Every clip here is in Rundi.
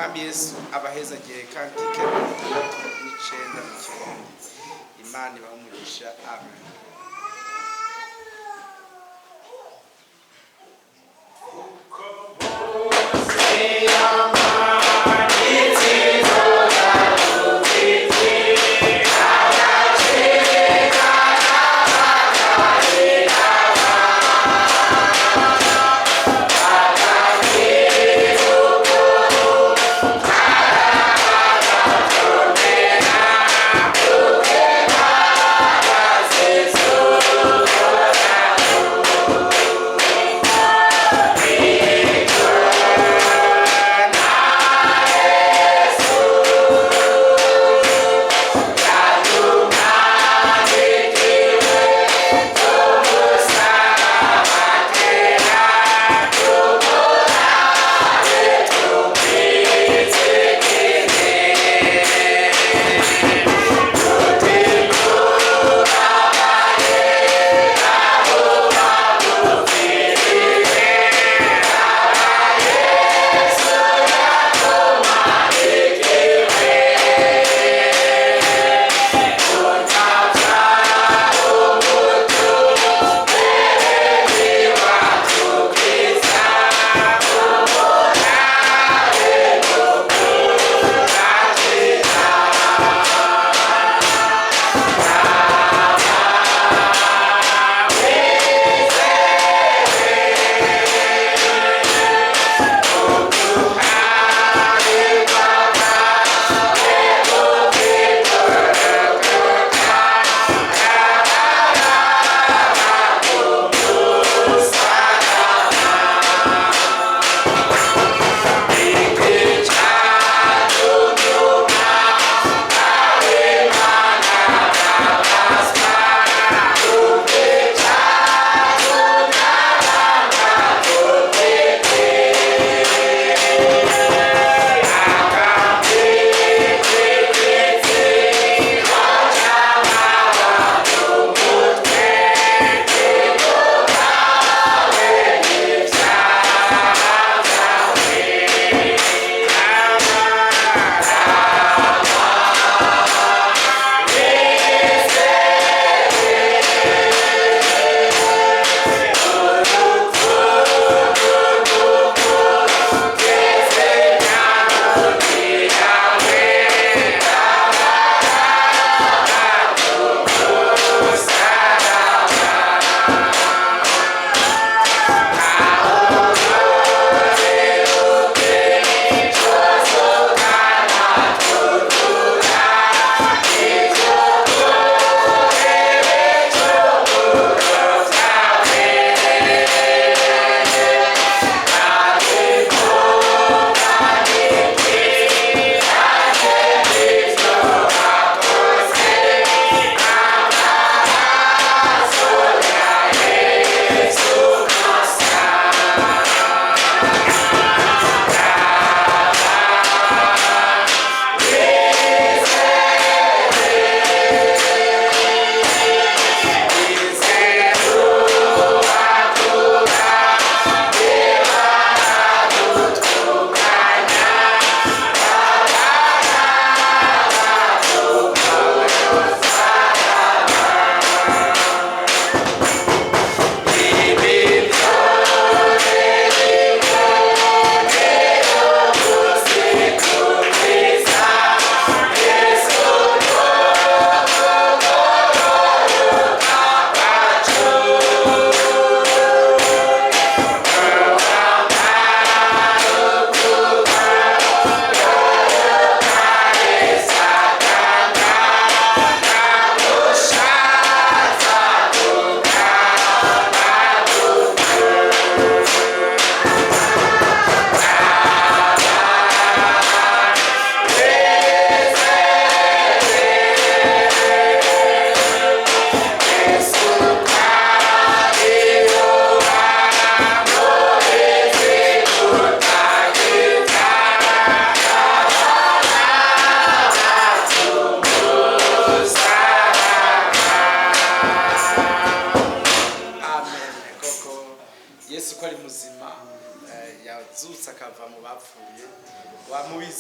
Umwami Yesu abahezagire. Cantique 69 mu Kirundi. Imana ibahe umugisha. Amen.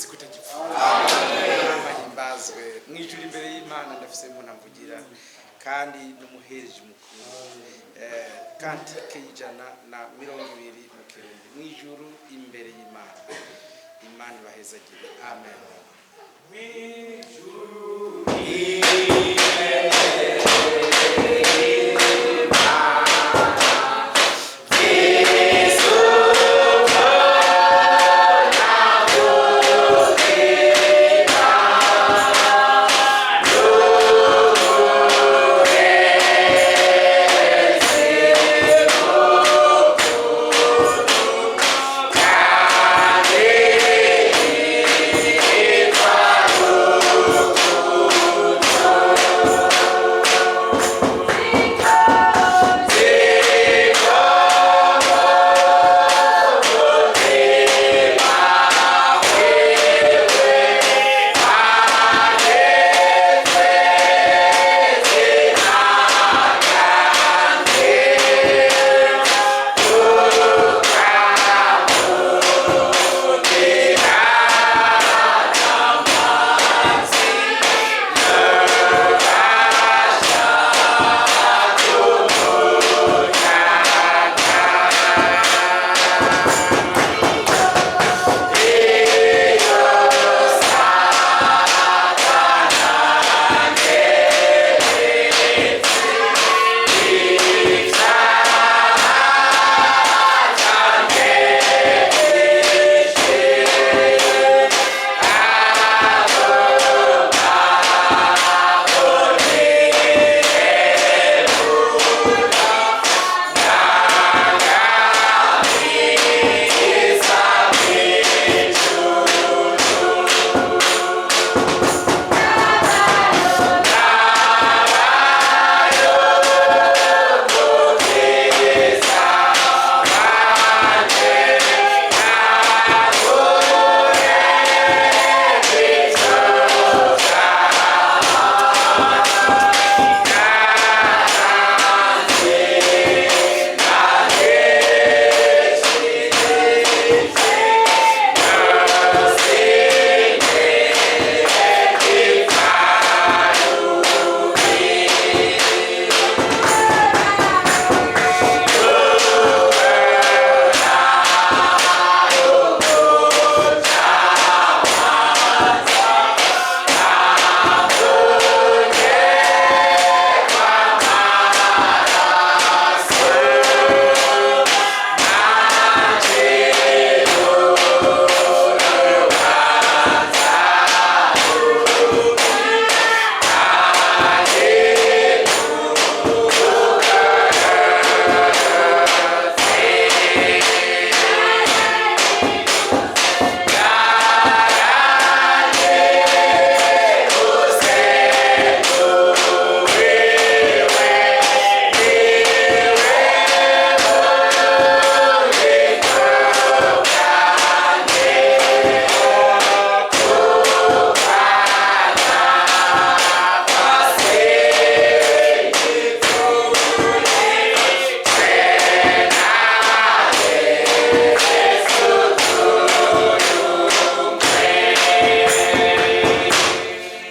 Ndabizi ko utagipfuye. Ahimbazwe mu ijuru imbere y'Imana. Ndafise umuntu amvugira kandi n'umuhereje mukuru. Cantique y'120 mu Kirundi, mu ijuru imbere y'Imana. Imana ibahezagire. Amen.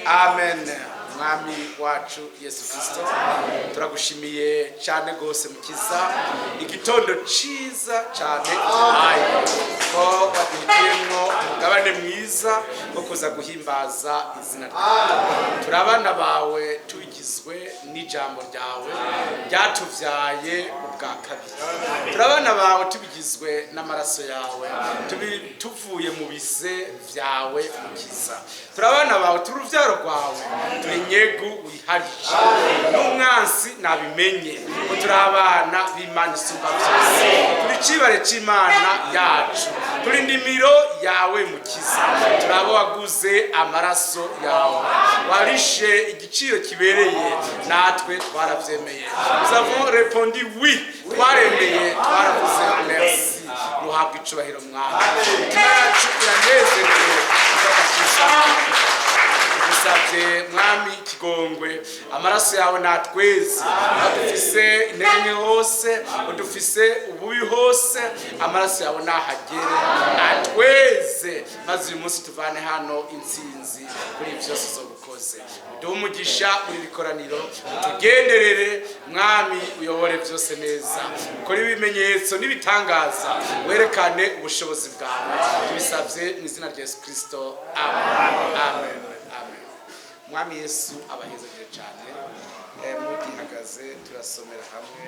Amen. Mwami wacu Yesu Kristo, turagushimiye cyane rwose, Mukiza, igitondo ciza cyane uduhaye, ko waduhitiyemwo umugabane mwiza wo kuza guhimbaza izina ryawe. Turi abana bawe, tubigizwe n'ijambo ryawe ryatuvyaye ubwa kabiri. Turi abana bawe tubigizwe n'amaraso yawe, tuvuye mu bise vyawe, Mukiza. Turi abana bawe, turi uruvyaro rwawe, turi nyegu wiharije n'umwansi nabimenye ko turi abana b'Imana isumba byose, turi icibare c'Imana yacu, turi indimiro yawe, Mukiza. Turi abo waguze amaraso yawe, warishe igiciro kibereye, natwe twaravyemeye. Nous avons répondu oui, twaremeye, twaravuze merci. Ruhabwa icubahiro, Mwami. Imitima yacu iranezerewe kubw'agakiza. Tugusavye. Turagusabye Mwami ikigongwe, amaraso yawe natweze. Aho dufise intege nke hose, aho dufise ububi hose, amaraso yawe nahagere atweze, maze uyu munsi tuvane hano intsinzi kuri byose uzobukoze. Uduhe umugisha muri iri koraniro, utugenderere Mwami, uyobore byose neza, ukore ibimenyetso n'ibitangaza, werekane ubushobozi bwawe. Tubisabye mu izina rya Yesu Kirisito, amen, amen, amen. Mwami Yesu abahezagire cyane. Mugihagaze turasomera hamwe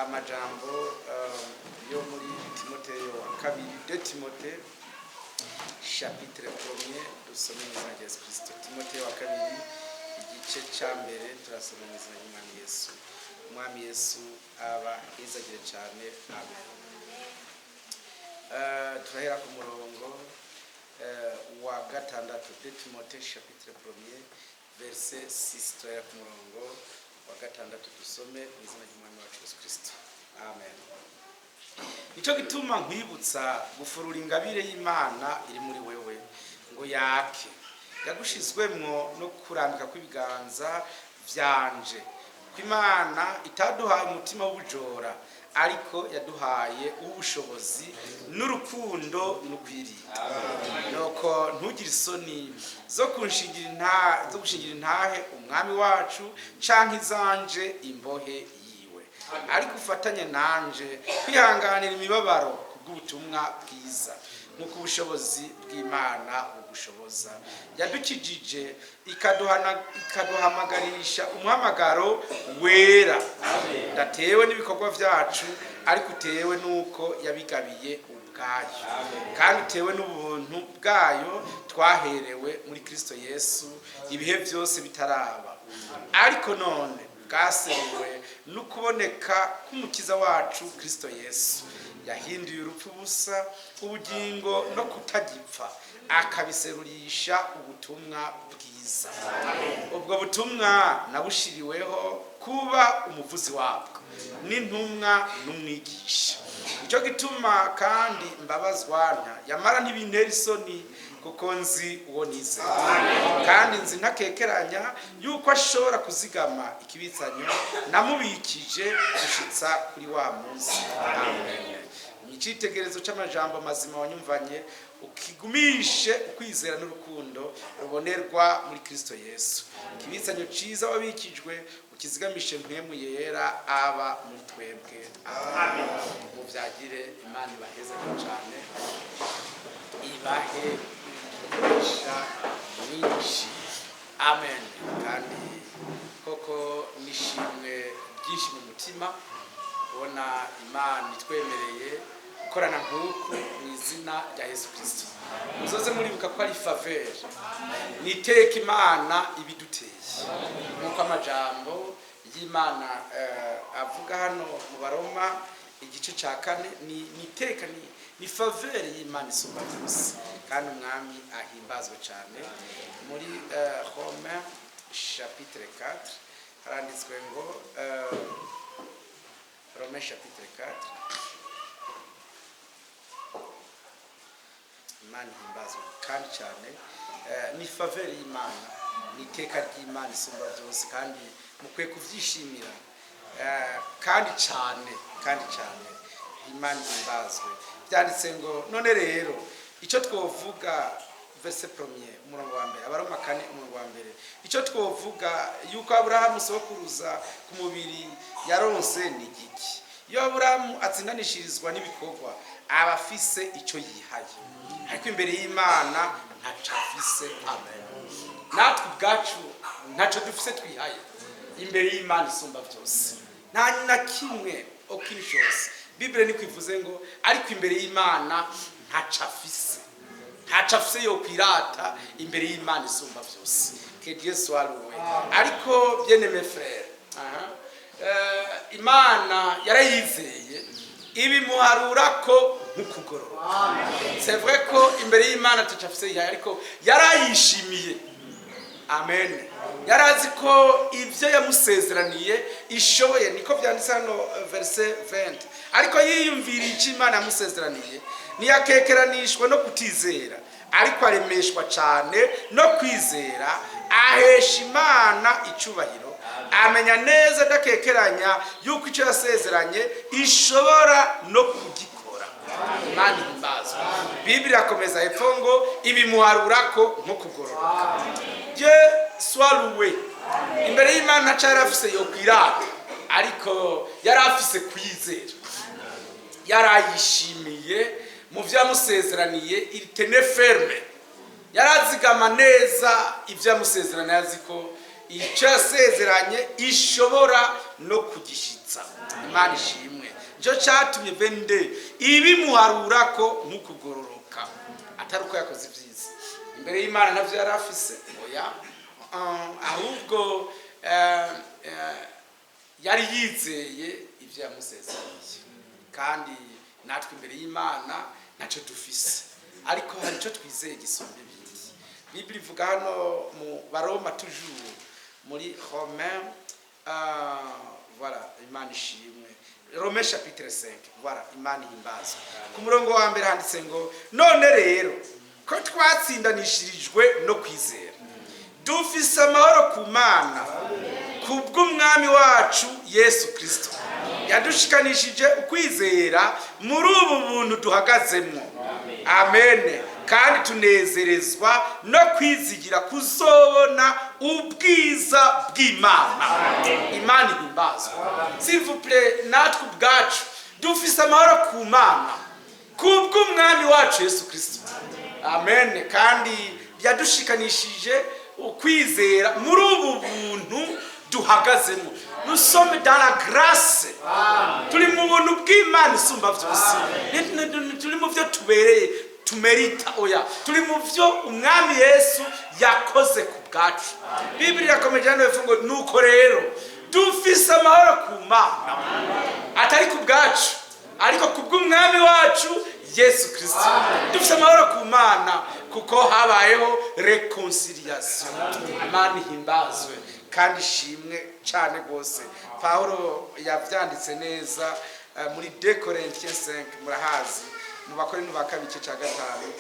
amajambo yo muri Timoteyo wa kabiri, 2 Timothée chapitre premier. Dusome mu izina rya Yesu Kirisito. Timoteyo wa kabiri, igice cya mbere, turasoma mu izina ry'Umwami Yesu. Umwami Yesu abahezagire cyane, amen. Turahera ku murongo wa gatandatu, 2 Timothée chapitre premier, verset 6. Turahera ku murongo wa gatandatu, dusome mu izina ry'Umwami wacu Yesu Kristo, amen. Nicyo gituma nkwibutsa gufurura ingabire y'Imana iri muri wewe ngo yake, yagushizwemwo no kurambika kw'ibiganza vyanje. Ko Imana itaduhaye umutima w'ubujora, ariko yaduhaye uw'ubushobozi n'urukundo n'ukwirinda. Nuko ntugire isoni zo gushingira intahe Umwami wacu canke izanje imbohe yiwe, ariko ufatanye nanje kwihanganira imibabaro kubw'ubutumwa bwiza, nk'uko ubushobozi bw'Imana bugushoboza. Yadukijije, ikaduhamagarisha umuhamagaro wera, udatewe n'ibikorwa byacu, ariko utewe n'uko yabigabiye ubwayo, kandi utewe n'ubuntu bwayo twaherewe muri Kristo Yesu ibihe byose bitaraba, ariko none bwaseruwe no kuboneka k'Umukiza wacu Kristo Yesu, yahinduye urupfu busa, ubugingo no kutagipfa akabiserurisha ubutumwa bwiza. Ubwo butumwa nabushiriweho kuba umuvuzi wabwo n'intumwa n'umwigisha. Nicyo gituma kandi mbabazwa nta, yamara ntibintera isoni, kuko nzi uwo nizeye, kandi nzi ntakekeranya yuko ashobora kuzigama ikibitsanyo namubikije gushitsa kuri wa munsi. Amen. Icyitegererezo cy'amajambo mazima wanyumvanye ukigumishe ukwizera n'urukundo rubonerwa muri Kristo Yesu. Ikibitsanyo cyiza wabikijwe ukizigamishe Mpwemu Yera aba muri twebwe. Amen. Muvyagire. Imana ibahezagire cyane, ibahe umugisha mwinshi, amen. Kandi koko nishimwe ryinshi mu mutima kubona Imana itwemereye gukorana nk'uku mu izina rya Yesu Kirisito. Muzoze muribuka ko ari faveur, ni iteka Imana ibiduteye, nk'uko amajambo y'Imana avuga hano mu Baroma igice cya kane. Ni iteka, ni faveur y'Imana isumba byose, kandi Umwami ahimbazwe cyane. Muri Romains chapitre 4 haranditswe ngo, Romains chapitre 4, Imana ihimbazwe kandi cyane. Ni faveur y'Imana, ni iteka ry'Imana isumba byose, kandi mukwiye kubyishimira kandi cyane, kandi cyane. Imana ihimbazwe. Byanditse ngo: "None rero icyo twovuga", verset premier, umurongo wa mbere, Abaroma 4, umurongo wa mbere, "icyo twovuga yuko Aburahamu sokuruza ku mubiri yaronse ni igiki? Iyo Aburahamu atsindanishirizwa n'ibikorwa, aba afise icyo yihaye, ariko imbere y'Imana ntaco afise." Amen. Natwe ubwacu ntaco dufise twihaye imbere y'Imana isumba byose, nta na kimwe, aucune chose. Bible niko ivuze ngo: "Ariko imbere y'Imana ntaco afise, ntaco afise yo kwirata imbere y'Imana isumba byose." Que Dieu soit loué. Ariko bien aimé frère, aha, Imana yarayizeye, ibimuharura ko nk'ukugororoka. C'est vrai ko imbere y'Imana tuca afise yihaye, ariko yarayishimiye, amen. Yarazi ko ibyo yamusezeraniye ishoboye. Niko byanditse hano, verset 20: "Ariko yiyumviriye icyo Imana yamusezeraniye, ntiyakekeranishwa no kutizera, Ariko aremeshwa cyane no kwizera, ahesha Imana icyubahiro, amenya neza adakekeranya yuko icyo yasezeranye ishobora no kugikora. Imana ihimbazwa. Bibiri irakomeza hepfo ngo ibimuharura ko nko kugororoka. Dieu soit loué. Imbere y'Imana ntaco yari afise yo kwirata, ariko yari afise kwizera, yarayishimiye mu byo yamusezeraniye. Il tenait ferme, yarazigama neza ibyo yamusezeraniye, azi ko icyo yasezeranye ishobora no kugishyitsa. Imana ishimwe. Nicyo cyatumye bende ibimuharura ko nk'ukugororoka, atari uko yakoze ibyiza. Imbere y'Imana nabyo yari afise, oya. Ahubwo yari yizeye ibyo yamusezeraniye. Kandi natwe imbere y'Imana ntacyo dufise, ariko hari icyo twizeye gisumba ibindi. Bibiri ivuga hano mu Baroma, toujours muri Romain, voilà, Imana ishimwe. Romain chapitre 5, voilà, Imana ihimbazwe. Ku murongo wa mbere handitse ngo: "None rero ko twatsindanishirijwe no kwizera, dufise amahoro ku Mana kubw'Umwami wacu Yesu Kirisito, yadushikanishije ukwizera muri ubu buntu duhagazemo." Amen. "Kandi tunezerezwa no kwizigira kuzobona ubwiza bw'Imana." Imana ihimbazwa. S'il vous plaît, natwe ubwacu dufise amahoro ku Mana kubw'Umwami wacu Yesu Kirisito. Amen. Kandi yadushikanishije ukwizera muri ubu buntu duhagazemo. Nous sommes dans la grâce, turi mu buntu bw'Imana isumba byose. Turi mu byo tubereye, tumerita, oya. Turi mu byo Umwami Yesu yakoze ku bwacu. Bibiri irakomeje hano hepfo ngo: "Nuko rero dufise amahoro ku Mana, atari ku bwacu, ariko ku bw'Umwami wacu Yesu Kirisito." Dufise amahoro ku Mana kuko habayeho réconciliation. Imana ihimbazwe kandi ishimwe cyane rwose. Pawulo yabyanditse neza muri 2 Corinthiens 5, murahazi, mu Bakorinto ba kabiri igice cya gatanu,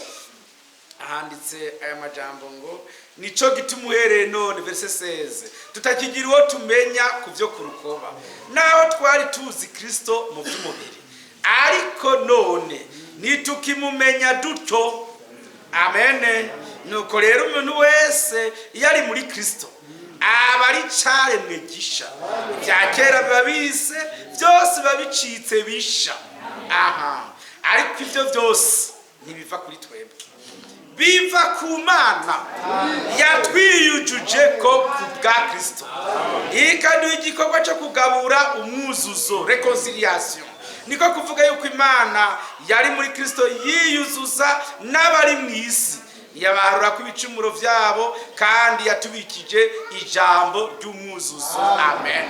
ahanditse aya majambo ngo: "Nico gituma uhereye none," verset 16, "tutakigira uwo tumenya ku byo ku rukoba. Naho twari tuzi Kristo mu by'umubiri, ariko none ntitukimumenya dutyo." Amen. "Nuko rero umuntu wese iyo ari muri Kristo aba ari cyaremwe gisha, ibya kera biba bise, byose biba bicitse bisha." Aha, ariko ibyo byose ntibiva kuri twebwe, biva ku Mana yatwiyujuje ko ku bwa Kristo, ikaduha igikorwa cyo kugabura umwuzuzo, réconciliation. Niko kuvuga yuko Imana yari muri Kristo yiyuzuza n'abari mu isi, yabaharura ko ibicumuro byabo, kandi yatubikije ijambo ry'umwuzuzo. Amen.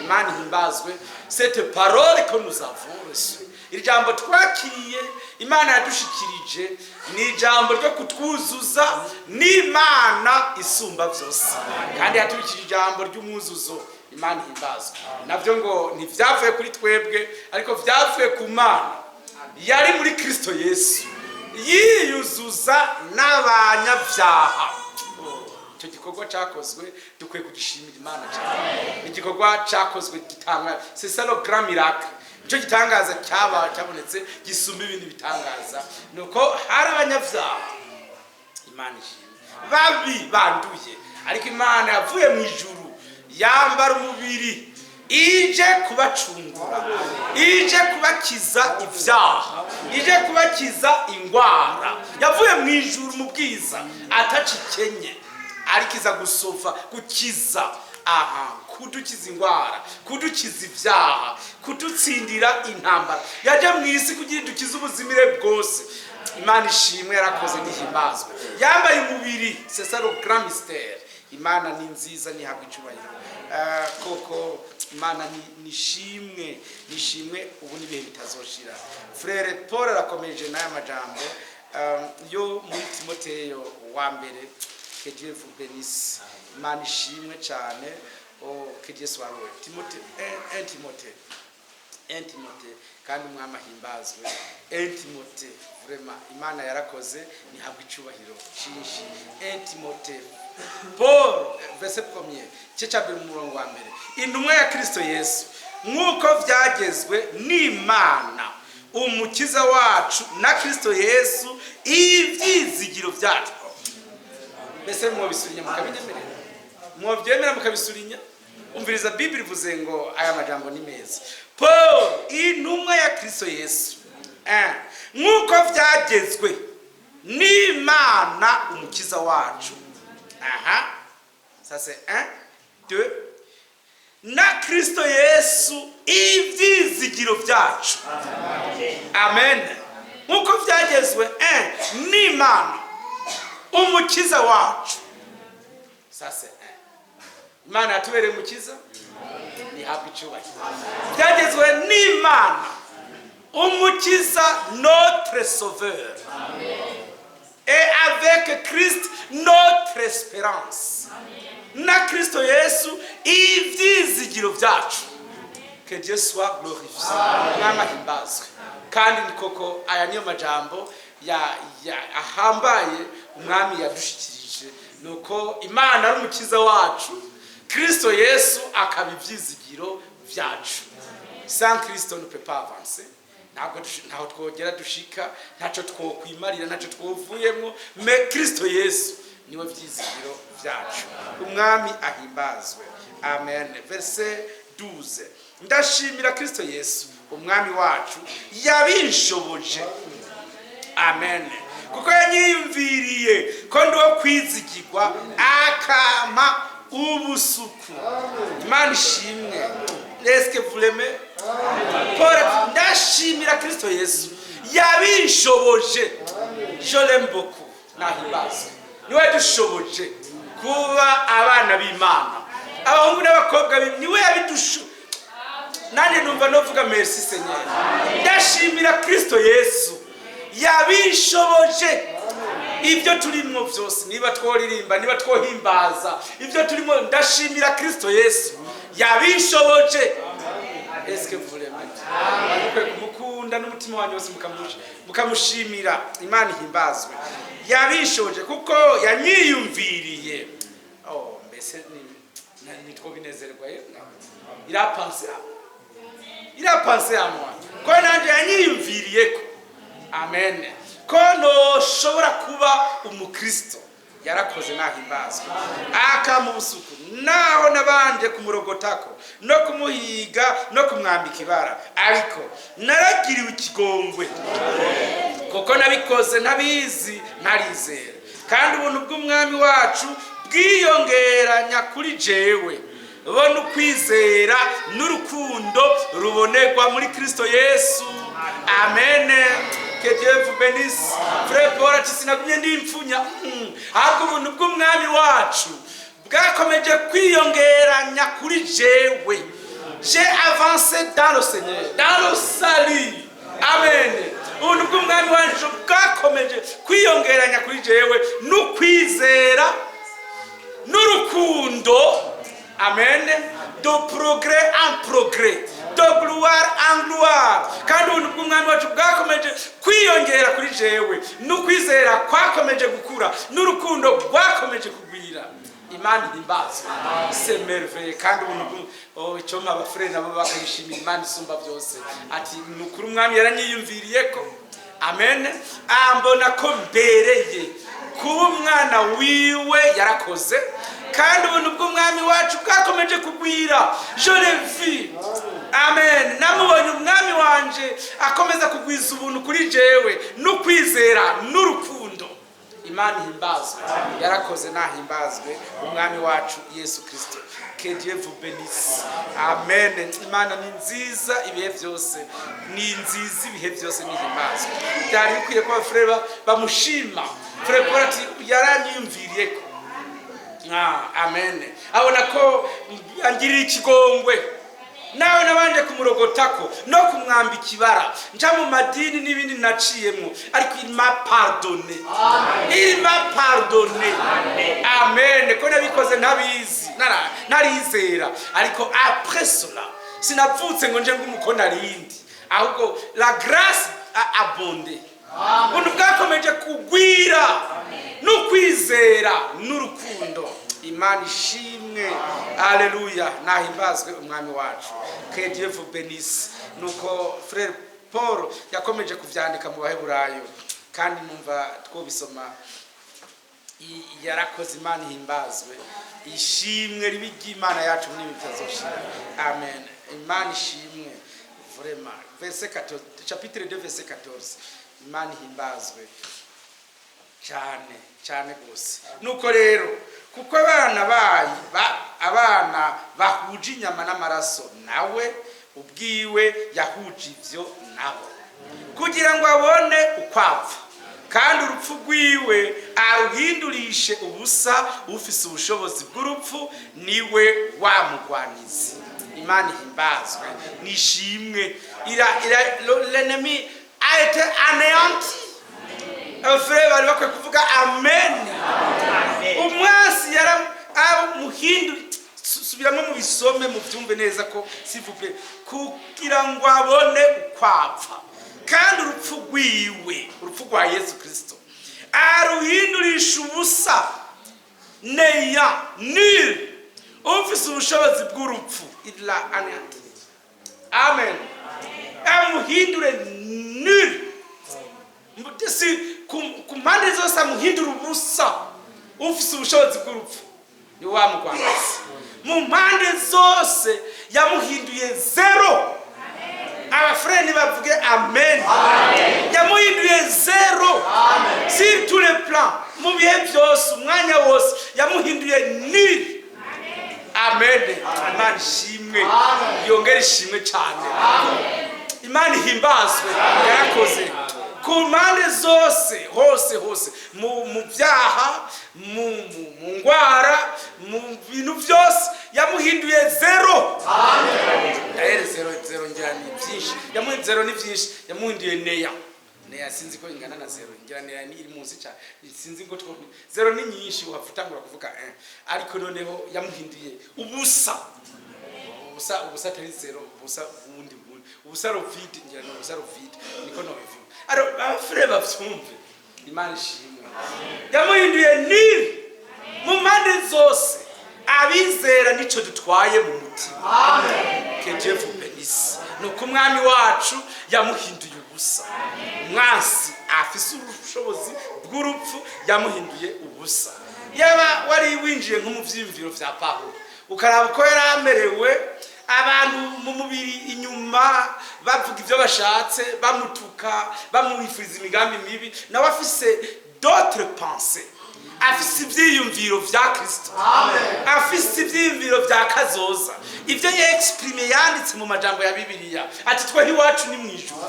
Imana ihimbazwe. Cette parole que nous avons reçue, iri jambo twakiriye, Imana yadushikirije, ni ijambo ryo kutwuzuza n'Imana isumba byose, kandi yatubikije ijambo ry'umwuzuzo. Imana ihimbazwe. Nabyo ngo ntibyavuye kuri twebwe, ariko byavuye ku Mana yari muri Kristo Yesu yiyuzuza n'abanyabyaha. Icyo gikorwa cyakozwe dukwiye kugishimira Imana cyane. Igikorwa cyakozwe gitanga, c'est ça le grand miracle. Icyo gitangaza cyaba cyabonetse gisumba ibindi bitangaza ni uko hari abanyabyaha, Imana ishimwe, babi, banduye, ariko Imana yavuye mu ijuru yambara umubiri, ije kubacungura, ije kubakiza ibyaha, ije kubakiza ingwara. Yavuye mu ijuru mu bwiza atacikenye, ariko iza gusova, gukiza, aha, kudukiza ingwara, kudukiza ibyaha, kudutsindira intambara. Yaje mu isi kugira idukize ubuzimire bwose. Imana ishimwe, yarakoze, ntihimbazwe. Yambaye umubiri, c'est ça le grand mystère. Imana ni nziza, ntihabwa icyubahiro. Koko Imana nishimwe, nishimwe ubu n'ibihe bitazoshira. Frère Paul arakomeje n'aya majambo yo muri Timoteyo wa mbere. Que Dieu vous bénisse. Imana ishimwe cyane. Oh, que Dieu soit loué. Timothée 1, 1 Timothée. 1 Timothée. Kandi Umwami ahimbazwe. 1 Timothée, vraiment Imana yarakoze, nihabwa icubahiro cinshi. 1 Timothée, Paul, verset premier, igice cya mbere, mu murongo wa mbere: "Intumwa ya Kristo Yesu nk'uko byagezwe n'Imana Umukiza wacu na Kristo Yesu ibyizigiro byacu." Mbese mwobisurinya mukabinyemerera? Mwobyemera mukabisurinya? Umviriza, Bibiri ivuze ngo aya majambo ni meza. Paul, intumwa ya Kristo Yesu, nk'uko byagezwe n'Imana Umukiza wacu, aha, ça c'est un, deux, na Kristo Yesu ibyizigiro byacu. Amen. Nk'uko byagezwe un n'Imana Umukiza wacu, ça c'est un. Imana yatubereye Umukiza, ntihabwa icyubahiro. Byagezwe n'Imana Umukiza, notre Sauveur, et avec Christ notre espérance, na Kristo Yesu ibyizigiro byacu. Que Dieu soit glorifié. Umwami ahimbazwe. Kandi ni koko, aya niyo majambo ya ahambaye Umwami yadushikirije, nuko Imana ari Umukiza wacu, Kristo Yesu akaba ibyizigiro byacu. Sans Kristo, ne peut pas avancer. Ntabwo ntaho twogera dushika, ntacyo twokwimarira, ntacyo twovuyemo. Mais Kristo Yesu niwe byizigiro byacu. Umwami ahimbazwe. Amen. Verset 12: "Ndashimira Kristo Yesu Umwami wacu yabinshoboje." Amen. "Kuko yanyiyumviriye ko ndi uwo kwizigirwa, akampa ubusuku." Imana ishimwe. Est-ce que vous l'aimez? Paul ati: "Ndashimira Kristo Yesu yabinshoboje." Je l'aime beaucoup. Nahimbazwe. Niwe dushoboje kuba abana b'Imana, abahungu n'abakobwa. Niwe yabidusho. Nanjye numva novuga: "Merci Seigneur." Ndashimira Kristo Yesu yabishoboje. Ibyo turimo byose, niba tworirimba, niba twohimbaza, ibyo turimo, ndashimira Kristo Yesu yabishoboje. Est-ce que vous l'aimez? Mukwiye kumukunda n'umutima wanyu wose, mukamushimira. Imana ihimbazwe. Yabishoboje kuko yanyiyumviriye. Oh, mbese nitwo binezerwa yemwe. Il a pensé à moi, il a pensé à moi, ko nanjye yanyiyumviriye ko, amen, ko noshobora kuba umukristo. Yarakoze, nahimbazwe. "Akampa ubusuku, naho nabanje kumurogotako no kumuhiga no kumwambika ibara. Ariko naragiriwe ikigongwe, kuko nabikoze ntabizi, ntarizera. Kandi ubuntu bw'Umwami wacu bwiyongeranya kuri jewe, bona ukwizera n'urukundo rubonerwa muri Kristo Yesu." Amen. Que Dieu vous bénisse. Frère Paul ati: "Sinagumye ndi impfunya, ahubwo ubuntu bw'Umwami wacu bwakomeje kwiyongeranya kuri jewe." J'ai avancé dans le Seigneur, dans le salut. Amen. Ubuntu bw'Umwami wacu bwakomeje kwiyongeranya kuri jewe, n'ukwizera n'urukundo. Amen. De progrès en progrès, de gloire en gloire. Kandi ubuntu bw'Umwami wacu bwakomeje kwiyongera kuri jewe, n'ukwizera kwakomeje gukura, n'urukundo rwakomeje kugwira. Imana ihimbazwe. C'est merveilleux. Kandi ubuntu oh, icyo abafurere nabo bakabishimira Imana isumba byose. Ati: "Ni ukuri, Umwami yaranyiyumviriye ko, amen, ambona ko mbereye kuba umwana wiwe." Yarakoze. Kandi ubuntu bw'Umwami wacu bwakomeje kugwira. Je l'ai vu. Amen. Namubonye Umwami wanje akomeza kugwiza ubuntu kuri jewe, n'ukwizera n'urukundo. Imana ihimbazwe. Yarakoze, nahimbazwe Umwami wacu Yesu Kirisito. Que Dieu vous bénisse. Amen. Imana ni nziza ibihe byose, ni nziza ibihe byose, nihimbazwe. Byari bikwiye ko abafurere bamushima. Frère Paul ati: "Yaranyiyumviriye ko." Ah, amen. Abona ko angirira ikigongwe, nawe nabanje kumurogotako no kumwambika ibara, nja mu madini n'ibindi naciyemo, ariko il m'a pardonné, il m'a pardonné. Amen. Ko nabikoze ntabizi, ntarizera, ariko après cela Sinapfutse ngo nje ngumuko narindi, ahubwo la grâce a abondé, ubuntu bwakomeje kugwira n'ukwizera n'urukundo. Imana ishimwe, aleluya, nahimbazwe Umwami wacu. Que Dieu vous bénisse. Nuko frère Paul yakomeje kuvyandika mu Baheburayo, kandi numva twobisoma. Yarakoze. Imana ihimbazwe, ishimwe ribi ry'Imana yacu muri ibi bitazoshira. Amen. Imana ishimwe vraiment. Verset 14, chapitre 2, verset 14. Imana ihimbazwe cyane cyane rwose. Nuko rero, kuko abana bayi abana bahuje inyama n'amaraso, nawe ubwiwe yahuje ivyo nabo, kugira ngo abone uko apfa, kandi urupfu rwiwe aruhindurishe ubusa ufise ubushobozi bw'urupfu, niwe wa mugwanizi. Imana ihimbazwe, nishimwe. Ira ira l'ennemi a été anéanti. Abafurere bari bakwiye kuvuga amen. Umwansi yara amuhindura. Subiramo mubisome, mubyumve neza ko, s'il vous plaît. Kugira ngo abone uko apfa, kandi urupfu rwiwe, urupfu rwa Yesu Kirisito, aruhindurisha ubusa, néant, nul, ufise ubushobozi bw'urupfu. Il l'a anéanti. Amen. Amuhindure nul, si ku mpande zose, amuhindura ubusa. Ufise ubushobozi bw'urupfu ni wa mugwanizi. Mu mpande zose yamuhinduye zéro. Abafureni bavuge amen. Yamuhinduye zéro sur tous les plans, mu bihe byose, umwanya wose yamuhinduye nul. Amen. Imana ishimwe, yongere ishimwe cyane. Imana ihimbazwe, yarakoze ku mpande zose, hose hose, mu byaha, mu ngwara, mu bintu byose yamuhinduye zéro. D'ailleurs zéro, zéro ngira ni byinshi. Yamuhinduye zéro, ni byinshi. Yamuhinduye néant. Néant sinzi ko ingana na zéro. Ngira néant ni iri munsi cyane, sinzi ngo two zéro ni nyinshi, uhava utangura kuvuga ariko noneho yamuhinduye ubusa, ubusa, ubusa, atari zéro, ubusa bundi bundi, ubusa, le vide. Ngira ni ubusa, le vide, niko nobivuga. Aro abafure bavyumve. Imana ishimwe, yamuhinduye nul mu mpande zose. Abizera nico dutwaye mu mutima. Que Dieu vous bénisse. Nuko Umwami wacu yamuhinduye ubusa. Umwansi afise ubushobozi bw'urupfu yamuhinduye ubusa. Yaba wari winjiye nko mu vyiyumviro vya Pawulo, ukaraba uko yari amerewe, abantu mu mubiri inyuma bavuga ibyo bashatse, bamutuka, bamwifuriza imigambi mibi, nawe afise d'autres pensées, afise ivyiyumviro vya Kristo, afise ivyiyumviro vya kazoza, ivyo yexprime, yanditse mu majambo ya Bibiliya, ati: "Twe iwacu ni mw'ijuru.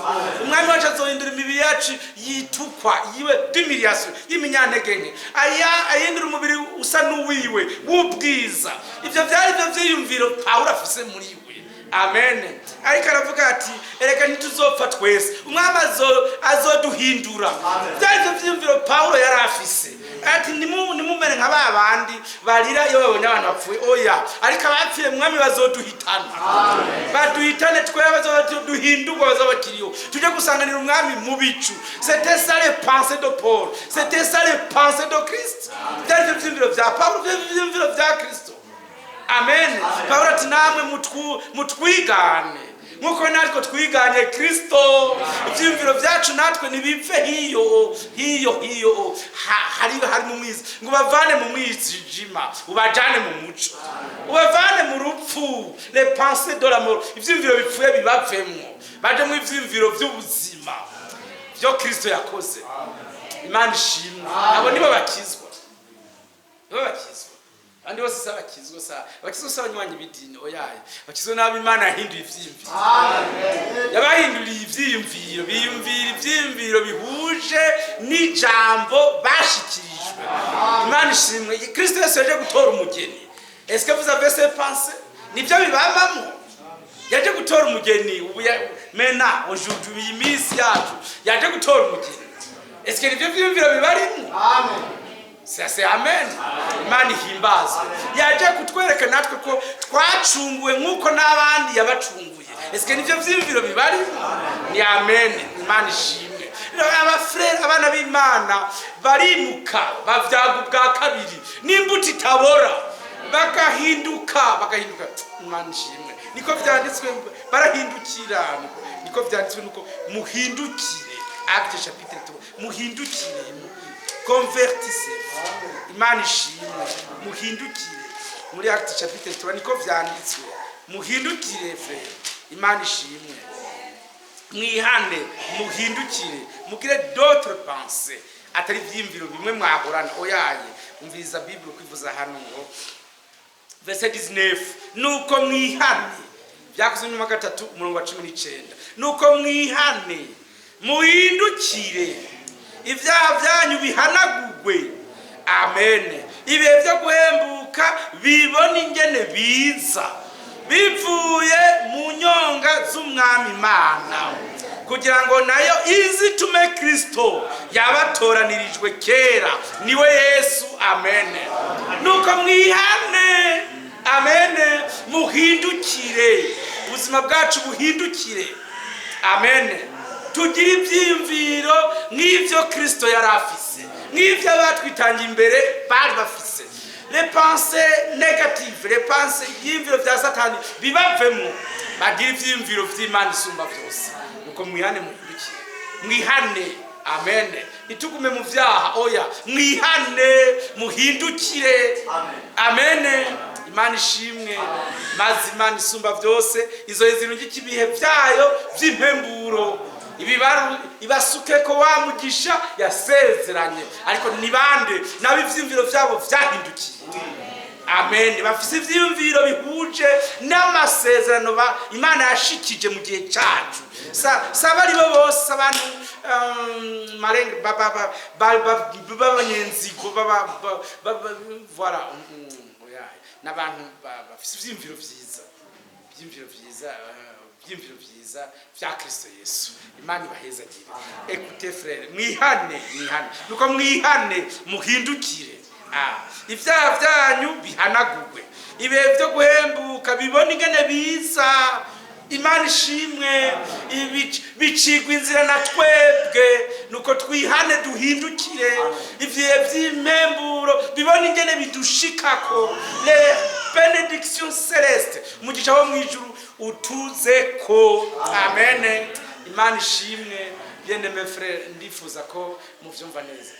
Umwami wacu azohindura imibiri yacu yitukwa, yiwe d'humiliation, y'iminyantege nke, aya ahindura umubiri usa n'uwiwe w'ubwiza." Ivyo vyari byo vyiyumviro Pawulo afise muri we. Amen. Ariko aravuga ati: "Erega ntituzopfa twese, Umwami azoduhindura." Byari byo vyiyumviro Pawulo yari afise, ati: "Nimumere nka ba bandi barira iyo babonye abantu bapfuye. Oya, ariko abapfuye Mwami bazoduhitana, baduhitane. Twebwe bazoduhindurwa, bazaba bakiriho, tujye gusanganira Umwami mu bicu." C'était ça les pensées de Paul, c'était ça les pensées de Christ. Byari byo vyiyumviro vya Pawulo, byari vyiyumviro vya Kristo. Amen. Pawulo ati: "Namwe mutwigane nkuko natwe twiganye Kristo." Ibyiyumviro byacu natwe ntibipfe hiyo hiyo hiyo. Hari mu mwiza, ngo ubavane mu mwijima ubajane mu muco, ubavane mu rupfu, les pensées de la mort, ibyiyumviro bipfuye bibavemwo, baje mu ivyiyumviro by'ubuzima byo Kristo yakoze. Imana ishimwe. Abo nibo bakizwa, nibo bakizwa. Abandi bose si abakizwa. Sa abakizwa, si abanywanyi b'idini, oyaye. Abakizwa n'abo Imana yahinduye ivyiyumviro, yabahinduriye ivyiyumviro, biyumvira ivyiyumviro bihuje n'ijambo bashikirijwe. Imana ishimwe. Kristo Yesu yaje gutora umugeni. Est-ce que vous avez ces pensées? Nibyo bibabamo. Yaje gutora umugeni. Ubu mena aujourd'hui, iyi minsi yacu, yaje gutora umugeni. Est-ce que nibyo vyiyumviro bibarimo? C'est amen. Imana ihimbazwe. Yaje kutwereka natwe ko twacunguwe nk'uko n'abandi yabacunguye. Ese nivyo vyiyumviro bibari? Ni amen. Imana ishimwe. Rero aba frères, abana b'Imana barimuka, bavyaga ubwa kabiri n'imbuto itabora, bagahinduka, bagahinduka. Imana ishimwe. Niko vyanditswe, barahindukira. Niko vyanditswe, nuko muhindukire. Acte chapitre 3, muhindukire, convertissez. Imana ishimwe. Muhindukire. Muri Acte chapitre 3 niko vyanditswe, muhindukire, frère. Imana ishimwe. Mwihane, muhindukire, mugire d'autres pensées, atari ivyiyumviro bimwe mwahorana, oyaye. Umviriza Bible kwivuza hano ngo verset 19, nuko mwihane. Byakozwe nyuma 3, umurongo wa 19, nuko mwihane, muhindukire, ibyaha byanyu bihanagugwe, amen, ibihe byo guhembuka bibona ingene biza bivuye mu nyonga z'Umwami Imana, kugira ngo nayo izitume Kristo yabatoranirijwe kera, niwe Yesu. Amen. Nuko mwihane, amen, muhindukire, ubuzima bwacu buhindukire, amen, tugire ibyiyumviro nk'ibyo Kristo yari afise, nk'ibyo abatwitangiye imbere bari bafise. Les pensées négatives, les pensées, ibyiyumviro bya Satani bibavemo, bagire ibyiyumviro by'Imana isumba byose. Nuko mwihane, muhindukire, mwihane, amen. Ntitugume mu byaha, oya. Mwihane, muhindukire, amen. Imana ishimwe. Maze Imana isumba byose izo zirungika ibihe byayo by'impemburo, ibibaru ibasuke ko wa mugisha yasezeranye. Ariko ni bande? Nabo ivyiyumviro vyabo vyahindukiye, amen, bafise ivyiyumviro bihuje n'amasezerano Imana yashikije mu gihe cacu. Saba aribo bose, abantu marenge b'abanyenzigo, voilà, oya, n'abantu bafise ivyiyumviro vyiza, ivyiyumviro vyiza, ivyiyumviro vyiza vya Kristo Yesu. Imana ibahezagire. Écoutez, frère, mwihane, mwihane. Nuko mwihane, muhindukire. Ibyaha byanyu bihanagurwe, ibihe byo guhembuka bibona ingene biza. Imana ishimwe. Bicigwa inzira na twebwe. Nuko twihane, duhindukire, ibihe by'impemburo bibona ingene bidushikako, les bénédictions célestes, umugisha wo mu ijuru utuzeko. Amen. Imana ishimwe. Bien aimé frère, ndifuza ko muvyumva neza.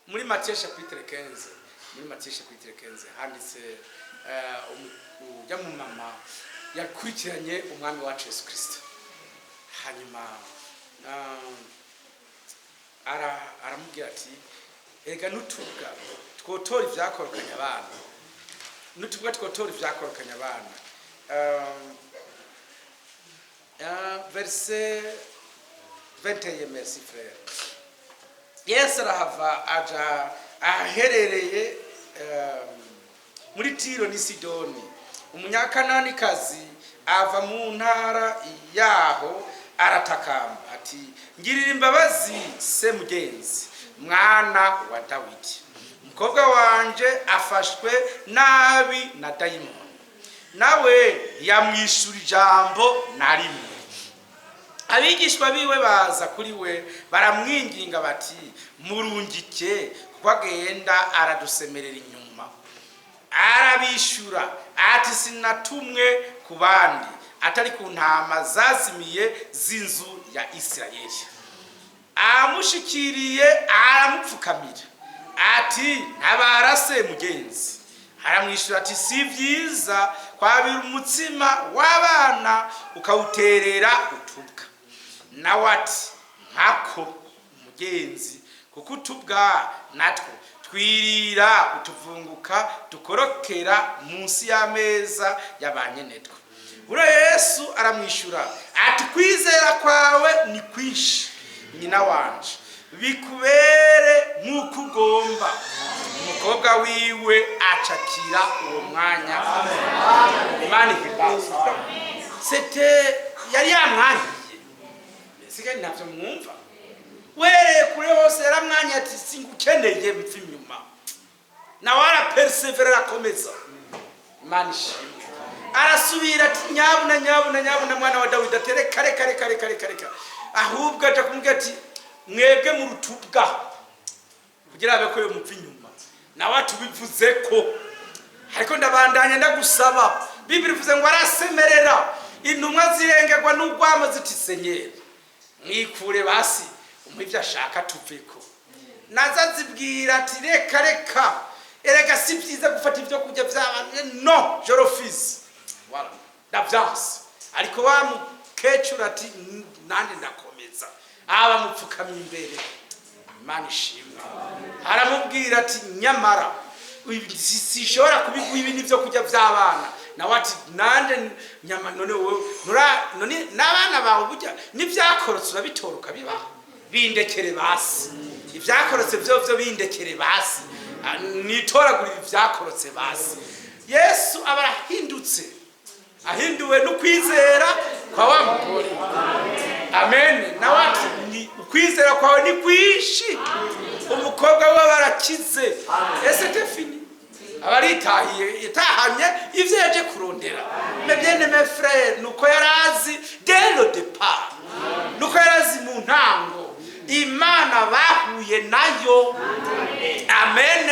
Muri Matthieu chapitre 15, muri Matthieu chapitre 15 handitse ujya mu mama yakurikiranye Umwami wacu Yesu Kristo, hanyuma aramubwira ati: "Erega n'utubwa twotora ibyakorokanya abana, n'utubwa twotora ibyakorokanya abana." Verset 21, merci frère. Yesu arahava aja aherereye muri Tiro n'i Sidoni. Umunyakananikazi ava mu ntara yaho, aratakamba ati: "Ngirira imbabazi, se mugenzi, mwana wa Dawidi, umukobwa wanje afashwe nabi na dayimoni." Nawe yamwishura ijambo na rimwe. Abigishwa biwe baza kuri we, baramwinginga bati: "Murungike, kuko agenda aradusemerera inyuma." Arabishura ati: "Sinatumwe ku bandi atari ku ntama zazimiye z'inzu ya Isirayeli." Amushikiriye aramupfukamira ati: "Ntabara se mugenzi." Aramwishyura ati: "Si byiza kwabira umutsima w'abana ukawuterera utubwa." Nawe ati: "Nkako mugenzi, kuko utubwa natwo twirira utuvunguka dukorokera munsi y'ameza ya ba nyenetwo." Buriya Yesu aramwishyura ati: "Kwizera kwawe ni kwinshi, nyina wanje, bikubere nk'uko ugomba." Umukobwa wiwe acakira uwo mwanya. Imana ihimbaza. C'était yari yamwankiye, sigaye ntabyo mwumva. Wereye kure hose yaramwanya ati singukeneye, mva inyuma. Nawe arapersevera, arakomeza. Imana ishimwe. Arasubira ati nyabuna, nyabuna, nyabuna, mwana wa Dawidi. Ati reka, reka, reka, reka, reka, reka. Ahubwo aja kumubwira ati mwebwe mu rutubwa kugira abe ko yo mupfa inyuma. Nawe atubivuze ko ariko ndabandanya ndagusaba. Bibiri ivuze ngo arasemerera, intumwa zirengerwa n'urwamo ziti Seigneur, mwikure basi, umuhe ibyo ashaka tuveko. Naza zibwira ati reka, reka, erega si byiza gufata ibyo kurya by'abantu, non, je refuse, voilà, ndavyanse. Ariko wa mukecuru ati nande ndakomeza. Aba mupfukamye imbere. Imana ishimwe. Aramubwira ati nyamara sishobora kubiguha, ibi nibyo kurya by'abana. Nawe ati nande nyama none wowe none n'abana bawe burya n'ibyakorotse urabitora ukabibaha, bindekere basi ibyakorotse byo bindekere basi. Ah, nitoragurira ibyakorotse basi. Yesu aba arahindutse, ahinduwe no kwizera kwa wa mugore. Amen. Nawe ati ni ukwizera kwawe ni kwinshi, umukobwa we barakize. Ese c'est fini, aba aritahiye, yatahanye ivyo yaje kurondera. Mais bien aimé frère, nuko yarazi dès le départ, nuko yarazi mu ntango Imana bahuye nayo. Amen.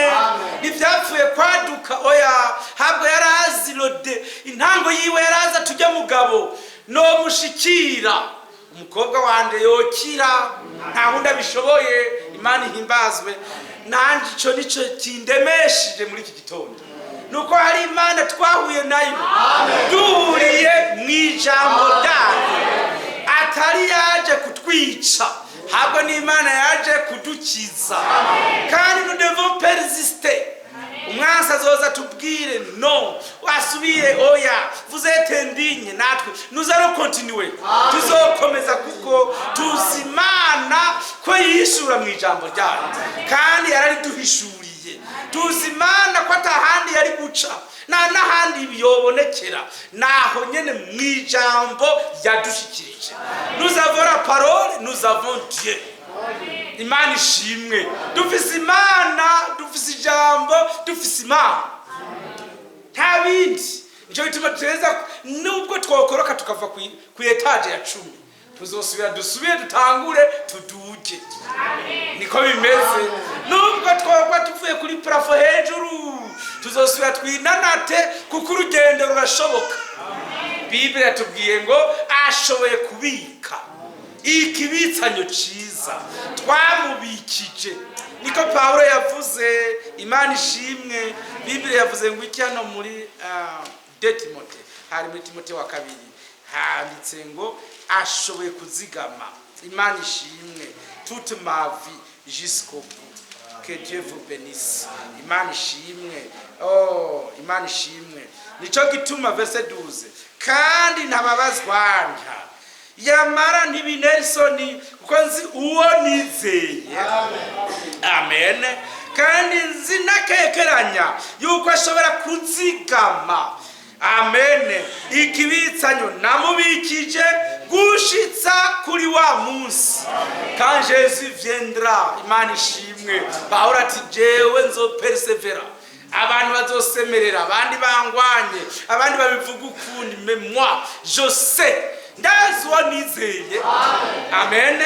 Ntibyapfuye kwaduka, oya. Ntabwo yarazi rode intango yiwe, yarazi tujya mugabo no mushikira umukobwa wanje yokira, nta wundi abishoboye. Imana ihimbazwe. Nanjye ico nico kindemesheje muri iki gitondo, nuko hari Imana twahuye nayo, duhuriye mu ijambo ryayo. Atari yaje kutwica, ahubwo ni Imana yaje kudukiza. Kandi nous devons persister. Umwansi azoza tubwire non, wasubire, oya, vous êtes indigne. Natwe nous allons continuer, tuzokomeza, kuko tuzi Imana ko yishura mu ijambo ryayo, kandi yarariduhishuriye. Tuzi Imana ko atahandi yari guca, nta n'ahandi yobonekera, naho nyene mu ijambo yadushikirije. Nous avons la parole, nous avons Dieu. Imana ishimwe. Dufise Imana, dufise ijambo, dufise Imana, nta bindi. Nicyo gituma tuteza, nubwo twokoroka tukava ku étage ya 10, tuzosubira dusubire dutangure tuduge. Niko bimeze. Nubwo twogwa tuvuye kuri plafond hejuru, tuzosubira twinanate, kuko urugendo rurashoboka. Bibiri yatubwiye ngo ashoboye kubika ikibitsanyo ciza twamubikije. Niko Pawulo yavuze. Imana ishimwe. Bibiri yavuze ngo iki hano muri 2 Timote? Hari muri Timote wa kabiri handitse ngo ashoboye kuzigama. Imana ishimwe. Toute ma vie jusqu'au bout. Que Dieu vous bénisse. Imana ishimwe. Oh, Imana ishimwe. Nico gituma verset 12: kandi ntababazwa nta yamara ntibintera isoni, kuko nzi uwo nizeye. Amen. Kandi nzi nakekeranya yuko ashobora kuzigama, amen, ikibitsanyo namubikije gushitsa kuri wa munsi, quand Jésus viendra. Imana ishimwe. Pawulo ati jewe nzopersevera, abantu bazosemerera, abandi bangwanye, abandi babivuga ukundi, mais moi je sais, ndazi uwo nizeye. Amen.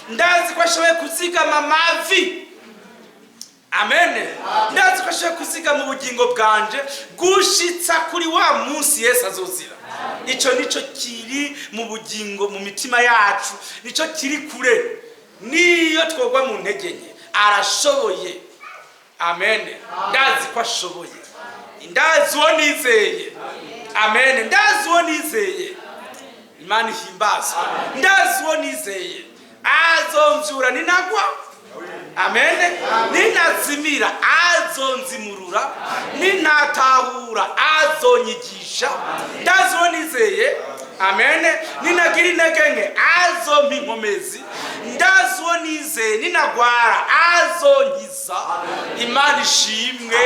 Ndazi ko ashoboye kuzigama ma vie. Amen. Ndazi ko ashoboye kuzigama ubugingo bwanje gushitsa kuri wa munsi Yesu azozira. Icyo nicyo kiri mu bugingo, mu mitima yacu, nicyo kiri kure. Niyo twogwa mu ntege nke, arashoboye. Amen. Ndazi ko ashoboye, ndazi uwo nizeye. Amen. Ndazi uwo nizeye. Imana ihimbazwe. Ndazi uwo nizeye, azomvyura ninagwa. Amen. Ninazimira, azonzimurura. Ninatahura, azonyigisha. Ndazi uwo nizeye. Amen. Ninagira intege nke, azompa inkomezi. Ndazi uwo nizeye, ninagwara, azonkiza. Imana ishimwe.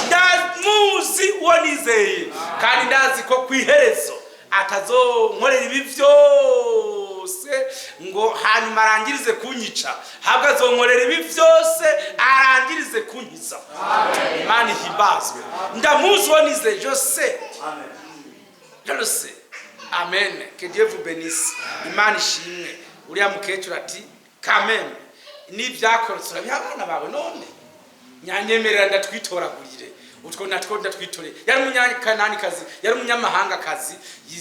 Ndamuzi uwo nizeye, kandi ndazi ko ku iherezo atazonkorera ibi byose. byose ngo hanyuma arangirize kunyica, habwo azonkorera ibi byose arangirize kunkiza. Imana ihimbazwe. Ndamuzi uwo nizeye, je sais, je le sais. Amen, que Dieu vous bénisse. Imana ishimwe. Uriya mukecuru ati: "Kameme n'ibyakorotse urabiha abana bawe, none nyanyemerera ndatwitoragurire utwo natwo ndatwitore." Yari umunyakananikazi, yari umunyamahangakazi.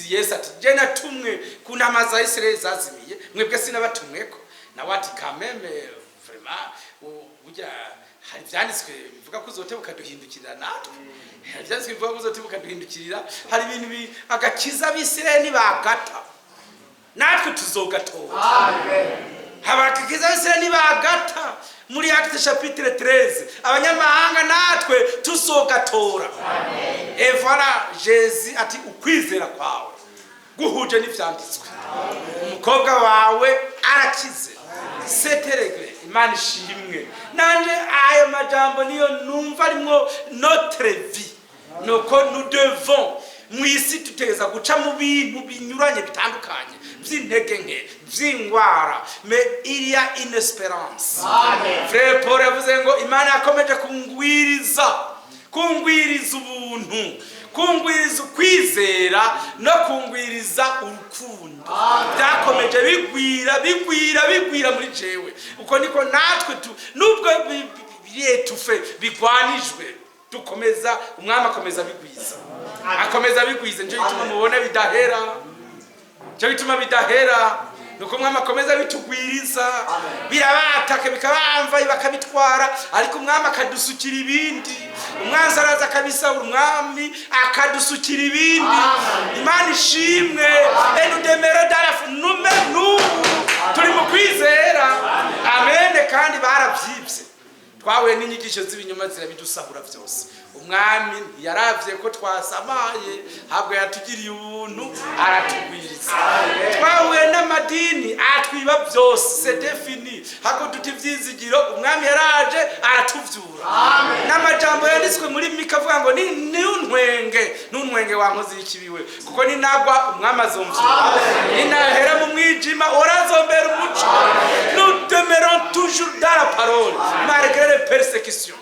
Yesu ati: "Je natumwe ku ntama za Isirayeli zazimiye, mwebwe sinabatumweko." Nawe ati: "Kameme vraiment, burya hari ibyanditswe bivuga ko uzoteba ukaduhindukirira natwe, hari ibyanditswe bivuga ko uzoteba ukaduhindukirira, hari ibintu agakiza abisirayeli nibagata natwe tuzogatora, abakiza abisirayeli nibagata muri Acte chapitre 13, abanyamahanga natwe tuzogatora." Et voilà, Jésus ati: "Ukwizera kwawe guhuje n'ivyanditswe, umukobwa wawe arakize." C'est réglé. Imana ishimwe. Nanje ayo majambo niyo numva arimwo notre vie, nuko nous devons mu isi tutegereza guca mu bintu binyuranye bitandukanye by'intege nke, by'indwara, mais il y a une espérance. Frère Paul yavuze ngo Imana yakomeje kungwiriza ubuntu, kungwiriza ukwizera no kungwiriza urukundo, byakomeje bigwira, bigwira, bigwira muri jewe. Uko niko natwe tu nubwo biri étouffé, bigwanijwe, dukomeza, Umwami akomeza bigwiza, akomeza bigwiza. Nicyo gituma mubona bidahera, nicyo gituma bidahera, nuko Umwami akomeza bitugwiriza. Birabataka, bikabamva, bakabitwara, ariko Umwami akadusukira ibindi. Umwanzi araza akabisabura, Umwami akadusukira ibindi. Imana ishimwe. Et nous demeurons dans la foi, nous-mêmes, n'ubu turi mu kwizera. Amen. Kandi barabyibye, twahuye n'inyigisho z'ibinyoma, zirabidusahura byose. Umwami ntiyaravye ko twasamaye, ntabwo, yatugiriye ubuntu aratugwiriza. Twahuye n'amadini atwiba byose, c'est fini, hako tuti ivyizigiro. Umwami yaraje aratuvyura n'amajambo yanditswe muri Mika avuga ngo ni ntuntwenge, ntuntwenge wa nkozi y'ikibiwe, kuko ninagwa Umwami azomvyura, ninahera mu mwijima urazombera umuco. Nous demeurons toujours dans la parole malgré les persécutions.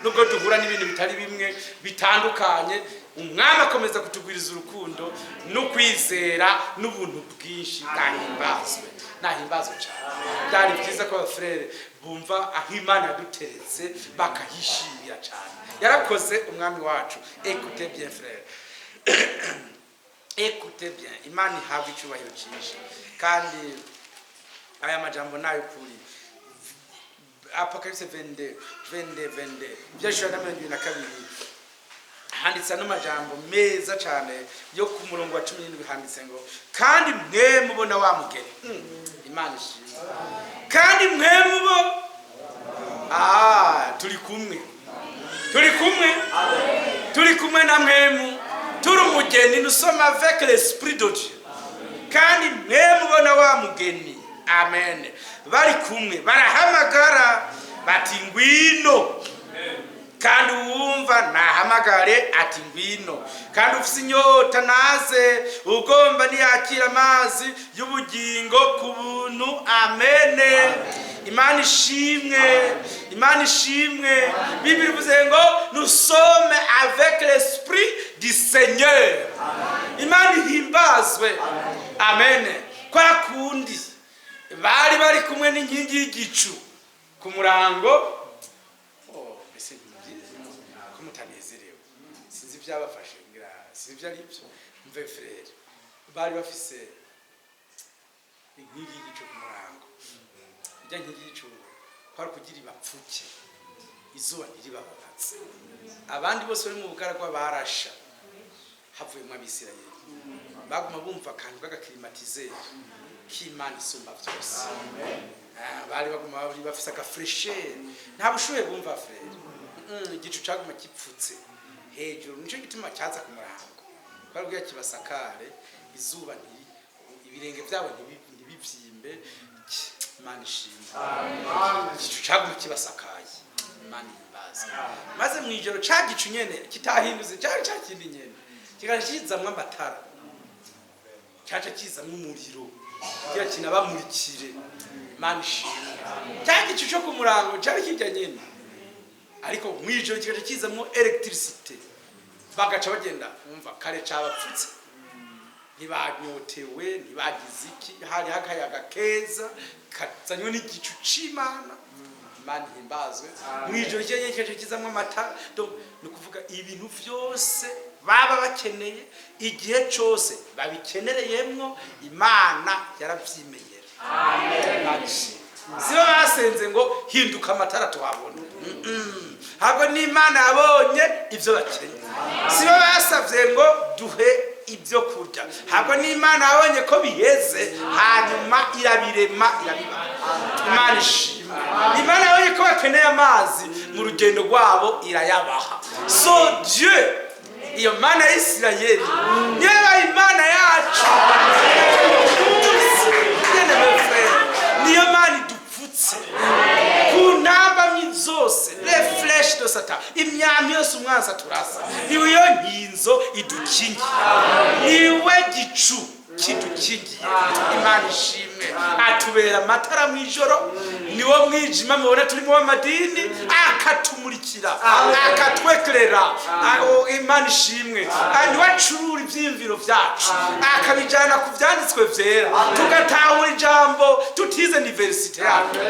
Nubwo duhura n'ibintu bitari bimwe bitandukanye, Umwami akomeza kutugwiriza urukundo no kwizera n'ubuntu bwinshi. Nahimbazwe, nahimbazwe cyane. Byari byiza ko abafurere bumva aho Imana yaduteretse bakahishimira cyane. Yarakoze Umwami wacu. Écoutez bien, frère, écoutez bien. Imana ihabwa icyubahiro cyinshi. Kandi aya majambo nayo kuri Apocalypse 22 22 22, Ibyahishuriwe na 22, handitse ano majambo meza cyane yo ku murongo wa 17. Handitse ngo: "Kandi mwe mubona wa mugeni." Imana ishimwe. Kandi mwe mubo, ah, turi kumwe, turi kumwe, turi kumwe na mwemu, turi umugeni. Nous sommes avec l'Esprit de Dieu. "Kandi mwe mubona wa mugeni", amen, bari kumwe, barahamagara bati: "Ngwino." Kandi uwumva nahamagare ati: "Ngwino." Kandi ufite inyota naze, ugomba niyakira amazi y'ubugingo ku buntu. Amene. Imana ishimwe, Imana ishimwe. Bibiliya ivuze ngo nous sommes avec l'Esprit du Seigneur. Imana ihimbazwe. Amen. Kwa kundi bari bari kumwe n'inkingi y'igicu ku murango. Oh, mbese ko mutanezerewe? Sinzi ibyabafashe, ngira sinzi ibyo ari byo. Mve frère, bari bafise inkingi y'igicu ku murango. Ijya nkingi y'igicu kwari kugira ibapfuke, izuba ntiribababaze. Abandi bose bari mu bugaragwa barasha, havuyemo Abisirayeli, baguma bumva akantu k'aga climatiseur k'Imana isumba byose. Ah, bari baguma bari bafise aga fraîcheur, nta bushuhe bumva, frère. Igicu caguma gipfutse hejuru, nico gituma cyaza ku murango, kwari kugira kibasakare izuba, ntiri ibirenge byabo ntibivyimbe. Imana ishimwe. Igicu caguma kibasakaye. Imana ihimbaza. Maze mu ijoro ca gicu nyene kitahindutse, cari ca kindi nyene, kikaja kizamwo amatara, caca kizamwo umuriro. Kugira kinabamurikire. Imana ishimwe. Cya gicu cyo ku murango cyari kijya nyine, ariko mu ijoro kigaca kizamo électricité, bagaca bagenda. Umva, kare cabapfutse, ntibanyotewe, ntibagize iki, hari akayaga keza kazanywe n'igicu c'Imana. Imana ihimbazwe. Mu ijoro kigaca kikaca kizamwo amatara. Donc, ni ukuvuga ibintu vyose baba bakeneye, igihe cose babikenereyemwo, Imana yaravyimenyera. Imana ishimwe. Sibo basenze ngo "Hinduka amatara tuhabona". Ntabwo n'Imana yabonye ibyo bakeneye. Sibo basabye ngo "Duhe ibyo kurya". Ntabwo n'Imana yabonye ko biheze, hanyuma irabirema, irabibaha. Imana ishimwe. Imana yabonye ko bakeneye amazi mu rugendo rwabo, irayabaha. So Dieu, iyo Mana ya Isirayeli, niyo yabaye Imana yacu. Bien-aimés frères, niyo Mana idupfutse ku ntambamyi zose, les flèches de Satan, imyambi yose umwansi aturasa. Niwe iyo nkinzo idukingiye, niwe gicu kidukingiye. Imana ishimwe. Atubera amatara mu ijoro, niwo mwijima mubona turimo w'amadini, akatumurikira, akatwekerera. Imana ishimwe. Niwe acurura ivyiyumviro vyacu, akabijana ku vyanditswe vyera, tugatahura ijambo tutize université yacu.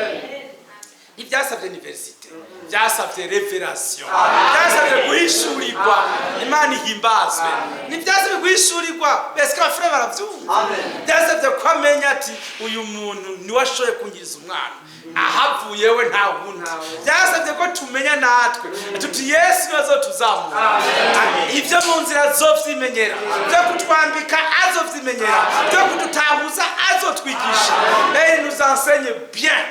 Ntibyasabye université, byasabye révélation, byasabye guhishurirwa. Imana ihimbazwe. Ntibyasabye guhishurirwa mbese ko abafure barabyumva? Byasabye ko amenya ati "Uyu muntu niwe ashoboye kungiriza umwana, ahavuye we nta wundi". Byasabye ko tumenya natwe tuti "Yesu niwe azotuzamura, ibyo mu nzira azovyimenyera, byo kutwambika azovyimenyera, byo kudutahuza azotwigisha." Et il nous enseigne bien,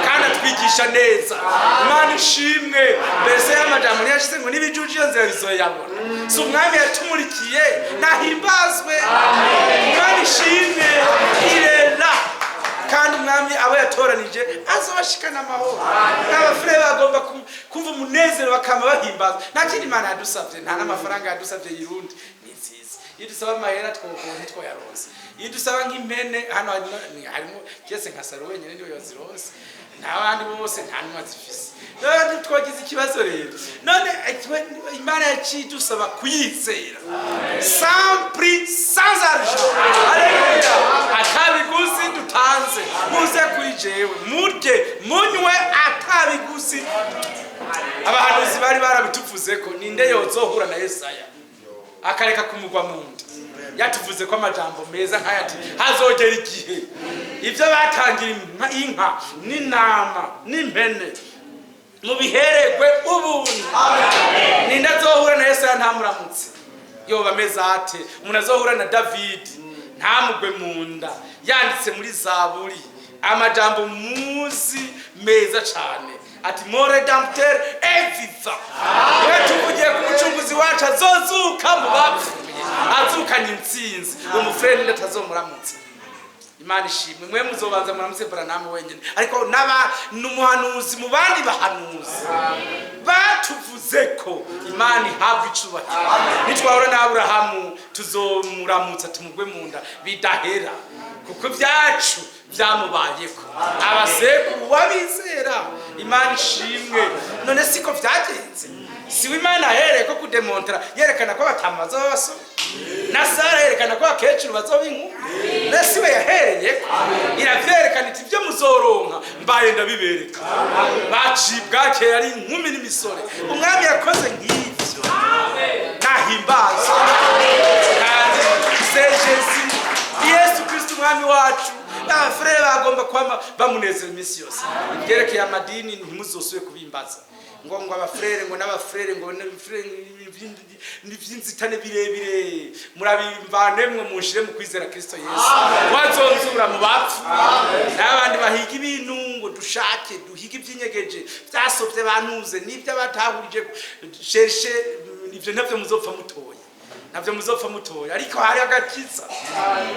kandi atwigisha neza. Imana ishimwe. Mbese y'amajambo ntiyashize ngo n'ibijuju iyo nzira bizoyabona? Si umwami yatumurikiye? Nahimbazwe. Imana ishimwe. Irera kandi umwami abo yatoranije azobashikana amahoro. N'abafure bagomba kumva umunezero, bakama bahimbaza. Nta kindi Imana yadusabye, nta n'amafaranga yadusabye yirundi. Ni nziza. Iyo dusaba amahera twokora ntitwayaronse. Iyo dusaba nk'impene hano harimo kese nka Saro wenyine niwe yazironse, n'abandi bose nta n'umwe azifise. None twagize ikibazo rero. None Imana yaciye idusaba kuyizera sans prix, sans argent. Haleluya! Atabiguzi dutanze. "Muze kuri jewe, murye, munywe atabiguzi." Abahanuzi bari barabituvuze ko ninde yozohura na Yesaya akareka kumugwa mu nda? Yatuvuze ko amajambo meza nk'aya, ati hazogera igihe ibyo batangira inka n'intama n'impene mubiheregwe ubuntu. Ninde azohura na Yesaya ntamuramutse? Yoba ameze ate umuntu azohura na Davidi ntamugwe mu nda? Yanditse muri Zaburi amajambo muzi meza cane, ati "Mon rédempteur est vivant". Iyo tuvugiye ku Mucunguzi wacu azozuka mu bapfuye, azukanye intsinzi, umufurere ninde atazomuramutse? Imana ishimwe. Mwe muzobanza muramutse Branham wenyine, ariko n'aba n'umuhanuzi mu bandi bahanuzi batuvuze ko. Imana ihabwa icubahiro. Nitwahura na Aburahamu tuzomuramutsa, tumugwe mu nda bidahera, kuko ibyacu byamubayeko, abasekuru wabizera. Imana ishimwe. None siko vyagenze? Siwe Imana ahereye ko kudemontera, yerekana ko abatamu bazoba basore, na Sara yerekana ko abakecuru bazoba inkumi? Na siwe yahereye ko iravyerekana, iti "Ibyo muzoronka mbaye ndabibereka". Baciye bwakeye ari inkumi n'imisore. Umwami yakoze nk'ivyo, nahimbazwe. Kandi c'est Jésus, Yesu Kristo umwami wacu. Abafurere bagomba kwama bamunezera iminsi yose. Ibyerekeye amadini ntimuzosuye kubimbaza ngo abafurere, ngo n'abafurere, ngo n'iby'inzitane birebire. Murabimvanemwe, munshire mu kwizera Kristo Yesu wazonzura mu bapfu. N'abandi bahiga ibintu ngo dushake duhige ibyinyegeje byasovye bantuze n'ibyo abatahurije cherche, ivyo ntavyo muzopfa mutoye, ntabyo muzopfa mutoye. Ariko hari agakiza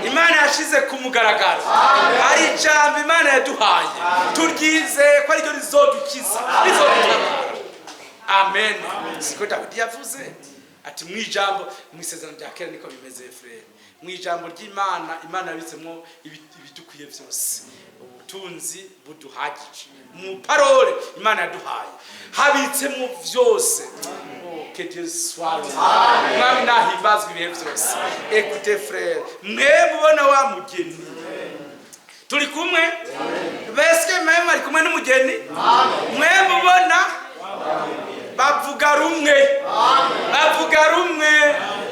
Imana yashize ku mugaragaro, hari ijambo Imana yaduhaye, turyizeye ko ariryo rizodukiza, rizodutabara. Amen. Siko Dawidi yavuze? Ati mu ijambo, mu isezerano rya kera niko bimeze, frère. Mu ijambo ry'Imana, Imana yabitsemo ibidukwiye byose, ubutunzi buduhagije. Mu parole Imana yaduhaye habitsemo byose. Oh, que Dieu soit loué. Umwami nahimbazwe ibihe byose. Écoutez, frère, mwe mubona wa mugeni turi kumwe, beske mwe bari kumwe n'umugeni, mwe mubona bavuga rumwe, bavuga rumwe,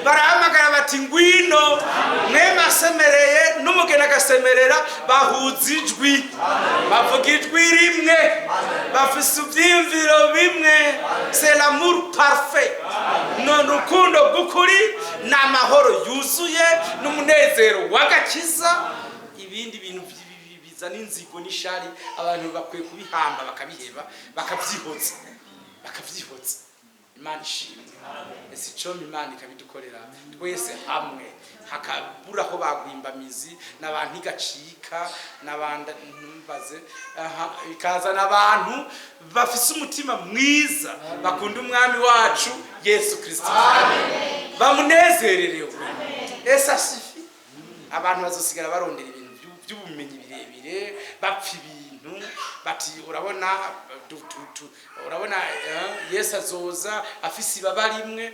barahamagara bati ngwino. Mwe masemereye n'umugeni agasemerera, bahuza ijwi, bavuga ijwi rimwe, bafise ivyiyumviro bimwe. C'est l'amour parfait, ni urukundo rw'ukuri, ni amahoro yuzuye n'umunezero w'agakiza. Ibindi bintu bizana inzigo n'ishari, abantu bakwiye kubihamba, bakabiheba, bakavyihoza, bakavyihoza. Imana ishimwe. Ese icompa Imana ikabidukorera twese hamwe, hakabura aho bagwimbamizi n'abantu, igacika n'abanda ntumbaze aha, ikazana abantu bafise umutima mwiza, bakunda Umwami wacu Yesu Kristo, bamunezererewe. Ese asifi abantu bazosigara barondera ibintu by'ubumenyi birebire, bapfa ibintu bati urabona urabona Yesu azoza afise ibaba rimwe,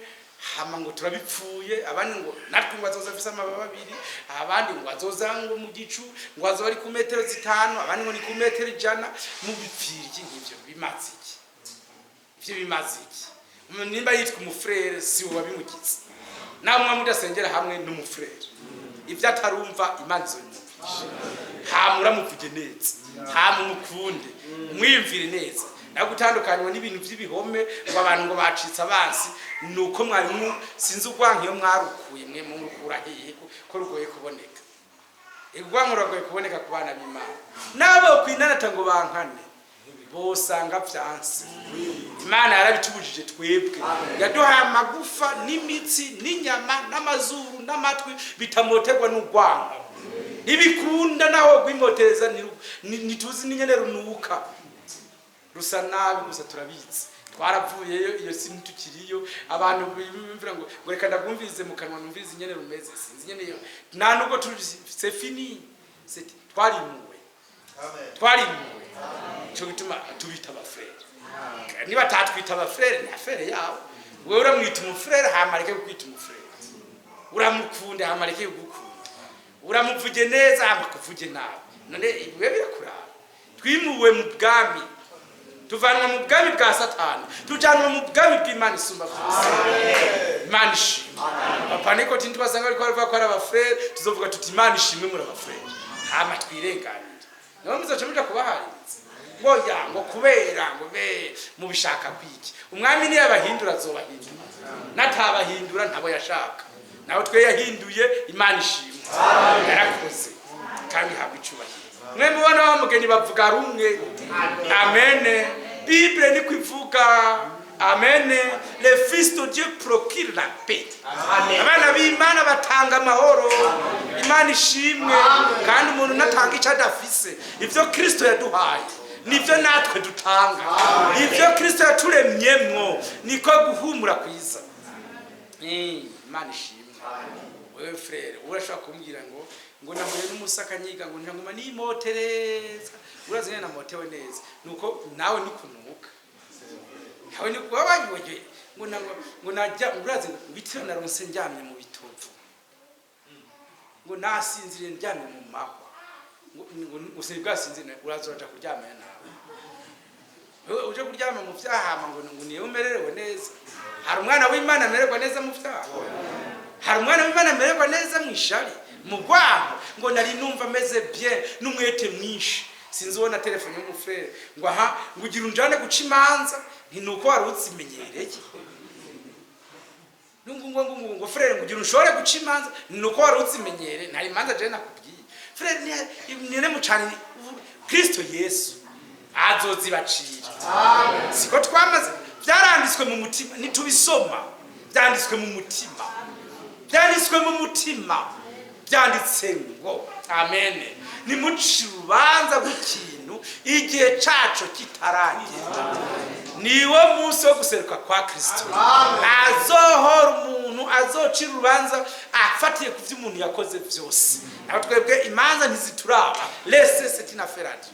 hama ngo turabipfuye, abandi ngo natwe ngo azoza afise amababa abiri, abandi ngo azoza ngo mu gicu, ngo azoba ari ku metero 5, abandi ngo ni ku metero 100. Mubipfira iki? Nk'ivyo bimaze iki? Ivyo bimaze iki? Umuntu nimba yitwa umufrère, si we wabimugize. Namwe mudasengera hamwe n'umufrère, ibyo atarumva Imana izobimwumvisha. Hama uramuvuge neza, hama umukunde, mwiyumvire neza. Naho gutandukanywa n'ibintu by'ibihome, ngo abantu ngo bacitse abansi, ni uko mwarimu sinzi urwanko iyo mwarukuye, mwe murukura hehe ko rugoye kuboneka? Urwanko ruragoye kuboneka ku bana b'Imana. N'abo kwinanata ngo bankane, bosanga vyanse. Imana yarabitubujije twebwe, yaduhaye amagufa n'imitsi n'inyama n'amazuru n'amatwi bitamoterwa n'urwanko. Ntibikunda, naho rwimotereza ntituzi n'inyene runuka, rusa nabi gusa turabizi. Twaravuyeyo, iyo si ntitukiriyo. Abantu bimvira ngo reka ndagumvirize mu kanwa, numvirize inyene rumeze, sinzi nyene iyo nta nubwo turi. C'est fini. Twarimuwe, twarimuwe. Cyo gituma tubita abafrère. Niba atatwita abafrère, ni affaire yabo. Wewe uramwita umufrère, hama areke kukwita umufrère. Uramukunda, hama areke kugukunda. Uramuvuge neza, hama kuvuge nabi. None iwe birakuraba? Twimuwe mu bwami, tuvanwa mu bwami bwa Satani, tujanwa mu bwami bw'Imana isumba byose. Imana ishimwe. Papa niko tindi basanga bariko baravuga ko ari abafrère, tuzovuga tuti Imana ishimwe, muri abafrère, hama twirenganire. Nawe muzoca muja kubaharitse ngo ya ngo kubera ngo be mubishaka kwiki. Umwami niyo abahindura azobahindura, natabahindura ntabo yashaka. Nawe twe yahinduye. Imana ishimwe, yarakoze kandi habwa icubahiro. Mwe mubona wa mugeni bavuga rumwe. Amen. Bible niko ivuga. Amen. Le fils de Dieu procure la paix. Abana b'Imana batanga amahoro. Imana ishimwe. Kandi umuntu natanga icyo adafise. Ivyo Kristo yaduhaye nivyo natwe dutanga, ivyo Kristo yaturemyemwo niko guhumura kwiza. Imana ishimwe. Wewe frère, urashobora kumbwira ngo nahuye n'umusaka nyiga, ngo ntanguma nimotereza. Urazi nyene namotewe neza, nuko nawe nikunuka, nawe ni wabanyoye ngo nango ngo najya. Urazi ngo ibitiro naronse ndyamye mu bitovu, ngo nasinziriye ndyamye mu mahwa, ngo sinibwasinzire. Uraza uraja kuryamaya nawe. Wewe uje kuryama mu vyahama ngo niwe umererewe neza. Hari umwana w'Imana amererwa neza mu vyaha? Hari umwana w'Imana amererwa neza mu ishari, mu rwango? Ngo nari numva ameze bien n'umwete mwinshi. Sinzi ubona telefone y'umufrère ngo aha ngo ugira unjane guca imanza, nti nuko wari uzimenyereye. Ngo frère, ngo ugira unshobore guca imanza, nuko wari uzimenyereye. Nta imanza je nakubwiye, frère. Nene mucane Kristo Yesu azozibacira. Siko twamaze? Byaranditswe mu mutima, ntitubisoma? Byanditswe mu mutima, byanditswe mu mutima. Byanditse ngo amen, nimuci urubanza rw'ikintu igihe caco kitaragera. Niwo munsi wo guseruka kwa Kristo azohora. azoducira urubanza afatiye ku byo umuntu yakoze byose. Naho twebwe imanza ntizituraba. Laissez, c'est une affaire à Dieu,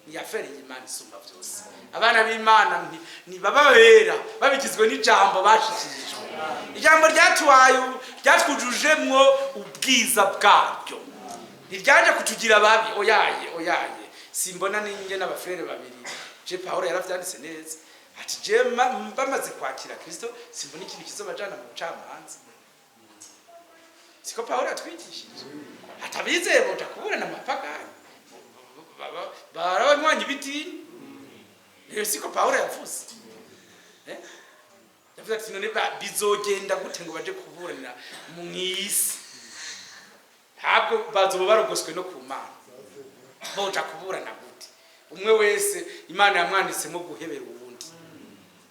ni affaire y'Imana isumba byose. Abana b'Imana ntibaba bera babigizwe n'ijambo bashikirijwe. Ijambo ryatuhaye, ryatwujujemwo ubwiza bwaryo, ntiryaje kutugira babi. Oyaye, oyaye. Simbona ninjye n'abafrères babiri. Je Paulo yaravyanditse neza ati: "Je bamaze kwakira Kristo, simbona ikintu kizobajana mu bucamanza." Siko Paulo yatwigishije? Ati abizeye boja kuburana amapagani, barabanywanyi b'idini. Rero siko Paulo yavuze? Eh? Yavuze ati: "None bizogenda gute ngo baje kuburanira mu isi? Ntabwo bazoba barogoswe no ku Mana, boja kuburana gute?" Umwe wese Imana yamwanditsemo guhebera uwundi,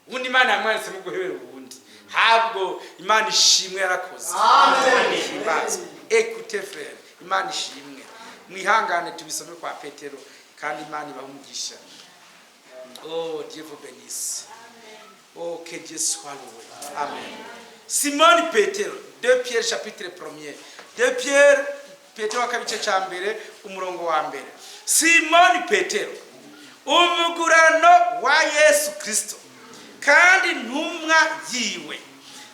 uwundi Imana yamwanditsemo guhebera uwundi. Ntabwo Imana ishimwe, yarakoze. Imana ihimbazwe. Écoutez frère, Imana ishimwe. Mwihangane tubisome kwa Petero, kandi Imana ibahe umugisha. Oh, Dieu vous bénisse. Oh, que Dieu soit loué. Amen. Simoni Petero, 2 Pierre chapitre 1er, 2 Pierre, Petero wa kabiri, igice cya mbere, umurongo wa mbere. Simoni Petero, umugurano wa Yesu Kristo kandi ntumwa yiwe,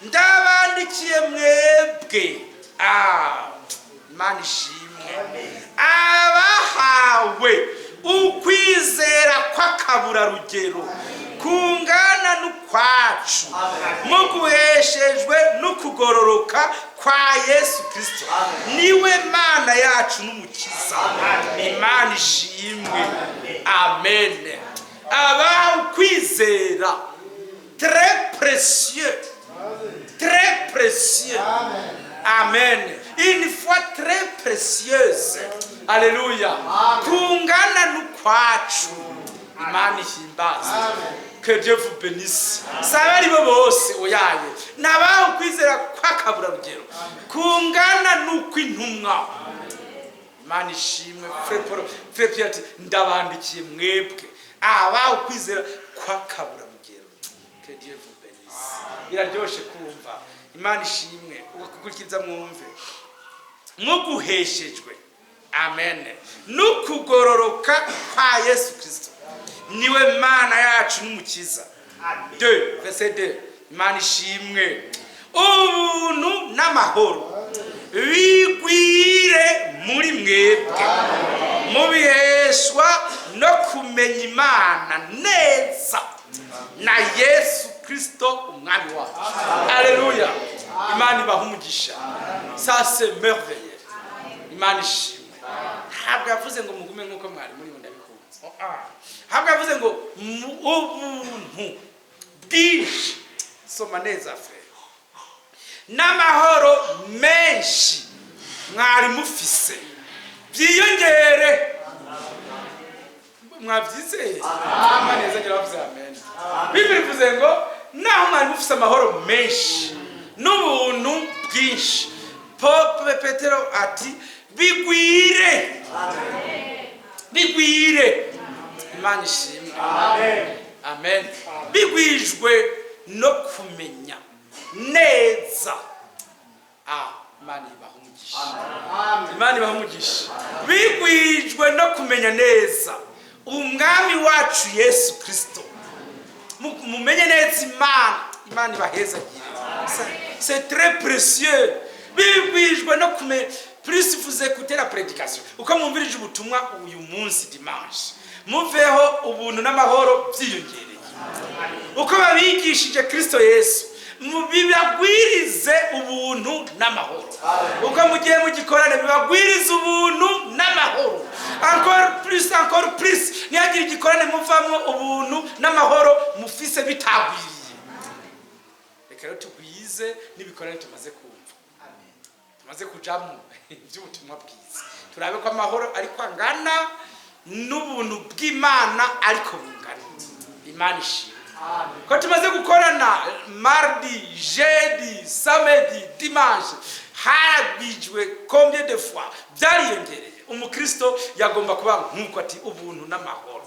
ndabandikiye mwebwe, ah, Imana ishimwe, abahawe ukwizera kw'akaburarugero kungana n'ukwacu muguheshejwe n'ukugororoka kwa Yesu Kristo, niwe Mana yacu n'Umukiza. Imana ishimwe. Amen. Abahawe ukwizera très précieux, très précieux. Amen. Une foi très précieuse. Alléluia. Kungana n'ukwacu. Imana ihimbazwe. Que Dieu vous bénisse. Saba ari bo bose, oyaye. Nabaho kwizera kw'akaburarugero kungana n'ukw'intumwa. Imana ishimwe. Frère Paul, Frère Pierre ati: "Ndabandikiye mwebwe abaho kwizera kw'akaburarugero." Que Dieu vous bénisse. Biraryoshe kumva. Imana ishimwe. Ugakurikiza mwumve. Muguheshejwe, amen, n'ukugororoka kwa Yesu Kristo, niwe Mana yacu n'Umukiza. 2 verset 2. Imana ishimwe. Ubuntu n'amahoro bigwire muri mwebwe, mubiheshwa no kumenya Imana neza na Yesu Kristo Umwami wacu. Aleluya. Imana ibaha umugisha. Ça, c'est merveilleux. Imana ishimwe. Ntabwo yavuze ngo mugume nk'uko mwari muri bo, ndabikunze. Oh, ah. Ntabwo yavuze ngo ubuntu bwinshi. Soma neza, frère. N'amahoro menshi mwari mufise byiyongere. Mwabyizeye? Imana neza ngira bavuze amen. Bibiri ivuze ngo naho mwari mufise amahoro menshi n'ubuntu bwinshi, Pope Petero ati: "Bigwire, bigwire." Imana ishimwe. Amen. Bigwijwe no kumenya neza. Ah, Imana ibaha umugisha. Imana ibaha umugisha. Bigwijwe no kumenya neza Umwami wacu Yesu Kristo. Mumenye neza Imana. Imana ibahezagire. C'est très précieux. Bigwijwe no kumenya. Plus vous écoutez la prédication, uko mwumvirije ubutumwa uyu munsi dimanche, muveho ubuntu n'amahoro byiyongereye. Uko babigishije Kristo Yesu, bibagwirize ubuntu n'amahoro. Uko mugiye mu gikorane, bibagwirize ubuntu n'amahoro. Encore plus, encore plus. Ntihagire igikorane muvamo ubuntu n'amahoro mufise bitagwiriye. Reka rero tugwize n'ibikorane tumaze kumva, tumaze kujamo iby'ubutumwa bwiza, turabe ko amahoro ariko angana n'ubuntu bw'Imana ariko bungana. Imana ishimwe ko tumaze gukorana mardi, jeudi, samedi, dimanche, haragwijwe combien de fois? Byariyongereye. Umukristo yagomba kuba nk'uko ati: "Ubuntu n'amahoro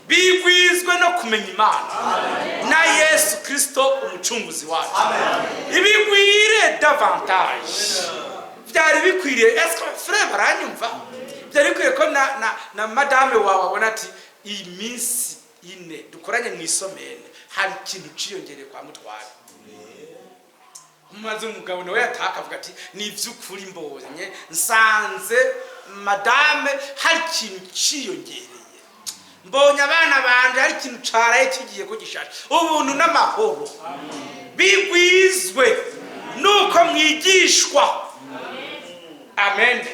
bigwizwe no kumenya Imana na Yesu Kristo Umucunguzi wacu." Ibigwire. Davantage byari bikwiriye. Est-ce que frère baranyumva? Byari bikwiye ko na madame wawe abona ati iyi minsi 4 dukoranye mu isomene hari ikintu ciyongereye kwa mutware. Maze umugabo nawe yataka avuga ati ni iby'ukuri, mbonye nsanze madame hari ikintu ciyongereye, mbonye abana banje hari ikintu caraye kigiye ko gishasha. Ubuntu n'amahoro bigwizwe nuko mwigishwa. Amen.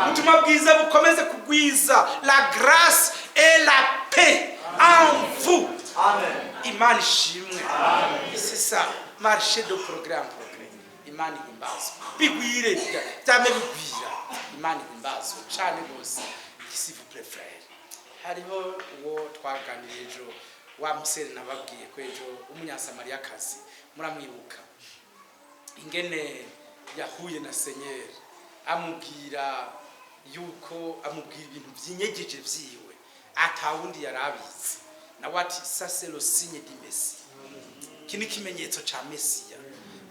Ubutumwa bwiza bukomeze kugwiza la grâce et la paix en vous. Imana ishimwe. C'est ça, marcher de progrès en progrès. Imana ihimbazwe, bigwire, byame bigwira. Imana ihimbazwe cyane rwose. S'il vous plaît, frère, hariho uwo twaganiriye ejo, wa musore nababwiye ko ejo, umunyasamariyakazi, muramwibuka ingene yahuye na Senyeri, amubwira yuko amubwira ibintu byinyegeje vyiwe atawundi yari abizi, nawe ati ça c'est le signe du Messie, iki ni ikimenyetso ca Mesiya,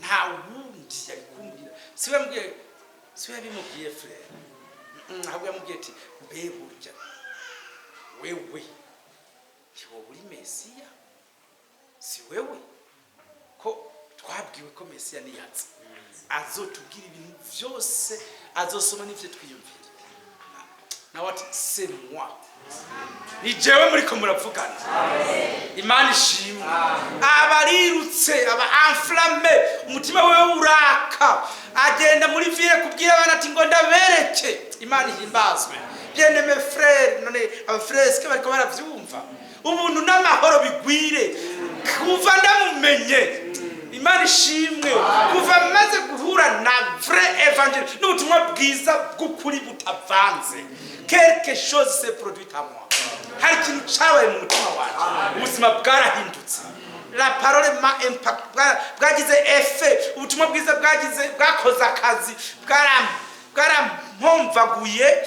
nta wundi yari kumbwira. Siwe yambwiye, siwe yabimubwiye, frère. Ahubwo yamubwiye ati mbe burya wewe ntiwowe uri Mesiya? Si wewe ko twabwiwe ko Mesiya niyaza azotubwira ibintu vyose, azosoma n'ivyo twiyumvira? Nawe ati c'est moi, ni jewe muriko muravugana. Imana ishimwe. Abarirutse, aba enflammé, umutima wewe uraka, agenda muri ville kubwira abana ati ngo ndabereke. Imana ihimbazwe. Bien-aimé frère, none aba frères ke bariko baravyumva? Ubuntu n'amahoro bigwire. Kuva ndamumenye, Imana ishimwe, kuva maze guhura na vrai évangile, n'ubutumwa bwiza bw'ukuri butavanze, quelque chose s'est produit à moi. Hari ikintu cyabaye mu mutima wanjye, ubuzima bwarahindutse. La parole m'a impact, bwagize effet. Ubutumwa bwiza bwagize, bwakoze akazi, bwarampomvaguye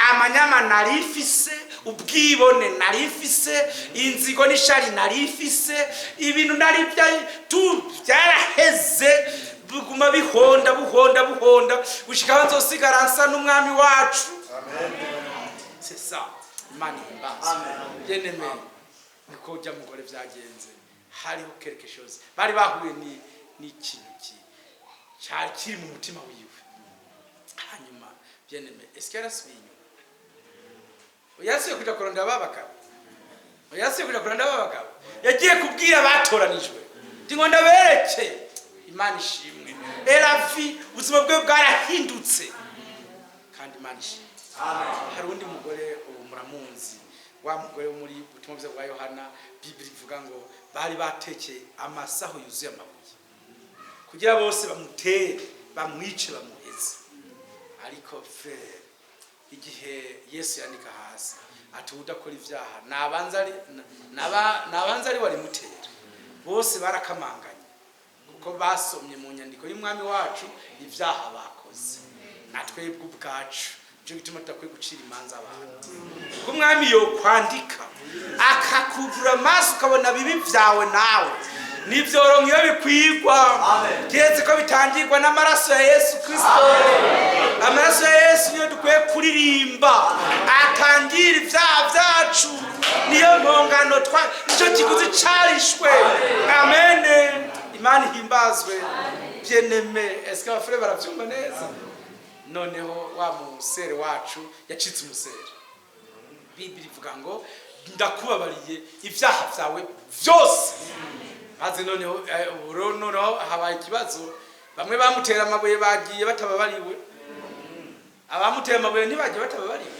amanyama nari mfise, ubwibone nari mfise, inzigo n'ishari nari mfise, ibintu nari tu byaraheze, biguma bihonda, buhonda, buhonda, gushika aho nzosigara nsa n'umwami wacu. C'est ça. Imana ihimbaza. Bien-aimé, niko ujya mugore byagenze. Hariho quelque chose bari bahuye ni n'ikintu cyari kiri mu mutima wiwe. Hanyuma, bien-aimé, est-ce que yarasubiye inyuma? Yasubiye kuja kurondera ba bagabo? Yasubiye kuja kurondera ba bagabo? Yagiye kubwira abatoranijwe ati ngo ndabereke. Imana ishimwe. Eravi ubuzima bwe bwarahindutse kandi Imana ishimwe. Hari undi mugore, ubu muramuzi, wa mugore wo muri butumwa bwiza bwa Yohana. Bibiri ivuga ngo bari batekeye amasaho yuzuye amabuye kugira bose bamutere, bamwice, bamuheze. Ariko frère, igihe Yesu yandika hasi ati udakora ibyaha nabanza ari warimutera, bose barakamanganye, kuko basomye mu nyandiko y'umwami wacu ibyaha bakoze. Na twebwe ubwacu, nicyo gituma tudakwiye gucira imanza abantu, kuko umwami yokwandika akakugura amaso ukabona bibi byawe, nawe nivyoronka iyo bikwigwa, keretse ko bitangirwa n'amaraso ya Yesu Kristo. Amaraso ya Yesu niyo dukwiye kuririmba, atangira ibyaha byacu, niyo mpongano twa nicyo kiguzi carishwe. Amen. Imana ihimbazwe. Bien-aimé, est-ce que aba frères baravyumva neza? Noneho wa musere wacu yacitse umusere. Bibiri ivuga ngo ndakubabariye ibyaha byawe byose. Maze noneho ubu rero noneho habaye ikibazo. Bamwe bamutera amabuye bagiye batababariwe. Abamutera amabuye ntibagiye batababariwe,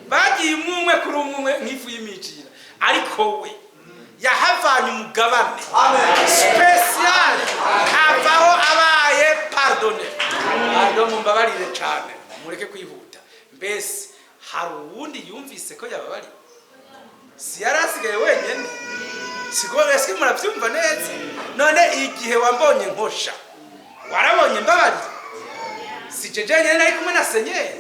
bagiye umwe umwe kuri umwe umwe nk'ifu y'imijira. Ariko we yahavanye umugabane spécial, avaho abaye pardonné. Pardon, mumbabarire cyane, mureke kwihuta. Mbese hari uwundi yumvise ko yababariwe? Si yari asigaye wenyine? Siko? Ese murabyumva neza? None igihe wambonye nkosha, warabonye mbabarira? Si je jenyine nari kumwe na Senyeri?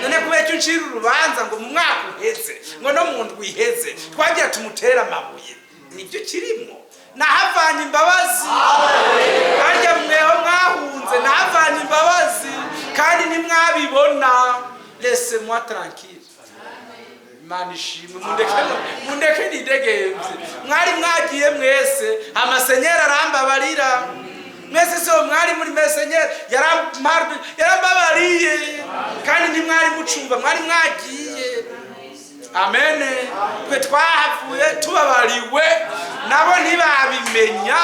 None kubera icyo uncira urubanza ngo mu mwaka uheze, ngo no mu ndwi iheze twagira tumutere amabuye? Nibyo kirimo. Nahavanye imbabazi. Harya mweho mwahunze, nahavanye. Laissez-moi tranquille. Imana ishimwe. Mundeke, mundeke nidegemvye. Mwari mwagiye mwese, amasenyeri arambabarira mwese. So mwari muri mesenyeri, yarambabariye, kandi ntimwari mucumva, mwari mwagiye. Amen. Twe twahavuye tubabariwe, nabo ntibabimenya.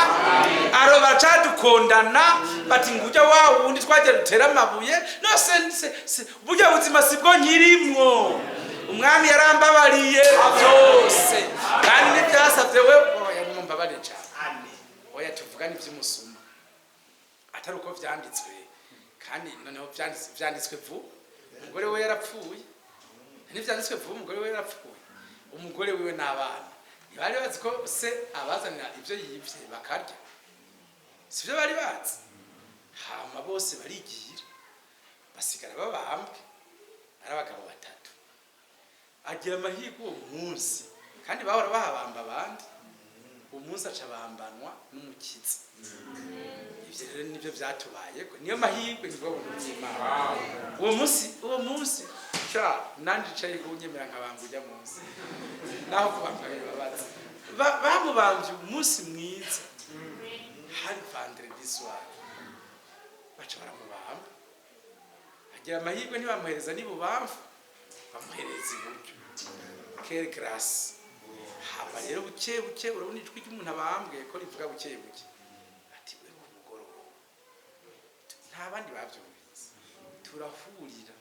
Aro baracadukondana bati: "Ngujya wa wundi twajya dutera amabuye." No se, se, burya buzima sibwo nkirimwo. Umwami yarambabariye byose, kandi ntibyasabye we. Oya, mumbabarire cyane. Oya, tuvugane iby'umusuma atari uko vyanditswe. Kandi noneho vyanditswe vuba, umugore we yarapfuye. Ntivyanditswe vuba, umugore we yarapfuye. Umugore wiwe n'abana ntibari bazi ko se abazanira ibyo yivye bakarya, sibyo bari bazi. Hama bose barigira, basigara babambwe ari abagabo batatu. Agira amahirwe uwo munsi, kandi bahora bahabamba abandi, uwo munsi aca bambanwa n'Umukiza. Ivyo rero nibyo vyatubayeko, niyo mahirwe, nibwo buntu bw'Imana. Uwo munsi sha nanje icaye kunyemera nkabamba ujya munsi, naho kubamba bibabaza. Bamubamvye umunsi mwiza, hari vendredi soir, baca baramubamba. Agira amahirwe ntibamuhereza n'ibubamfu, bamuhereza iburyo. Quelle grâce! Hama rero buke buke urabona ijwi ry'umuntu abambwe ko rivuga buke buke, ati: "We, ku mugoroba nta bandi bavyumvise, turahurira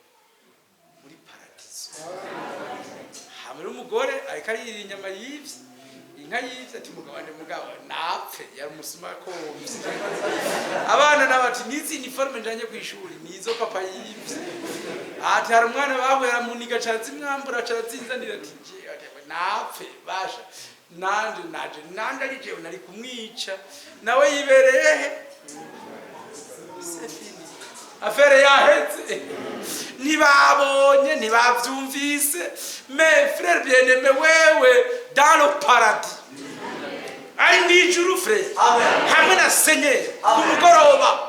muri paradiso." Hama rero umugore ariko arira inyama yivye, inka yivye, ati: "Mugabo wanje, mugabo napfe." Yari umusuma komvye. Abana nabo ati: "Nizi uniforme njanye kw'ishuri nizo papa yivye." Ati: "Hari umwana bahuye aramuniga, carazimwambura, carazinzanira." Ati: "Jewe." Ati: "Napfe basha, nanje naje nanje ari jewe nari kumwica." Nawe yibereye he? C'est fini, affaire yaheze. Ntibabonye, ntibavyumvise. Mais frère bien-aimé, wewe dans le paradis, ari mw'ijuru, frère, hamwe na Seigneur, ku mugoroba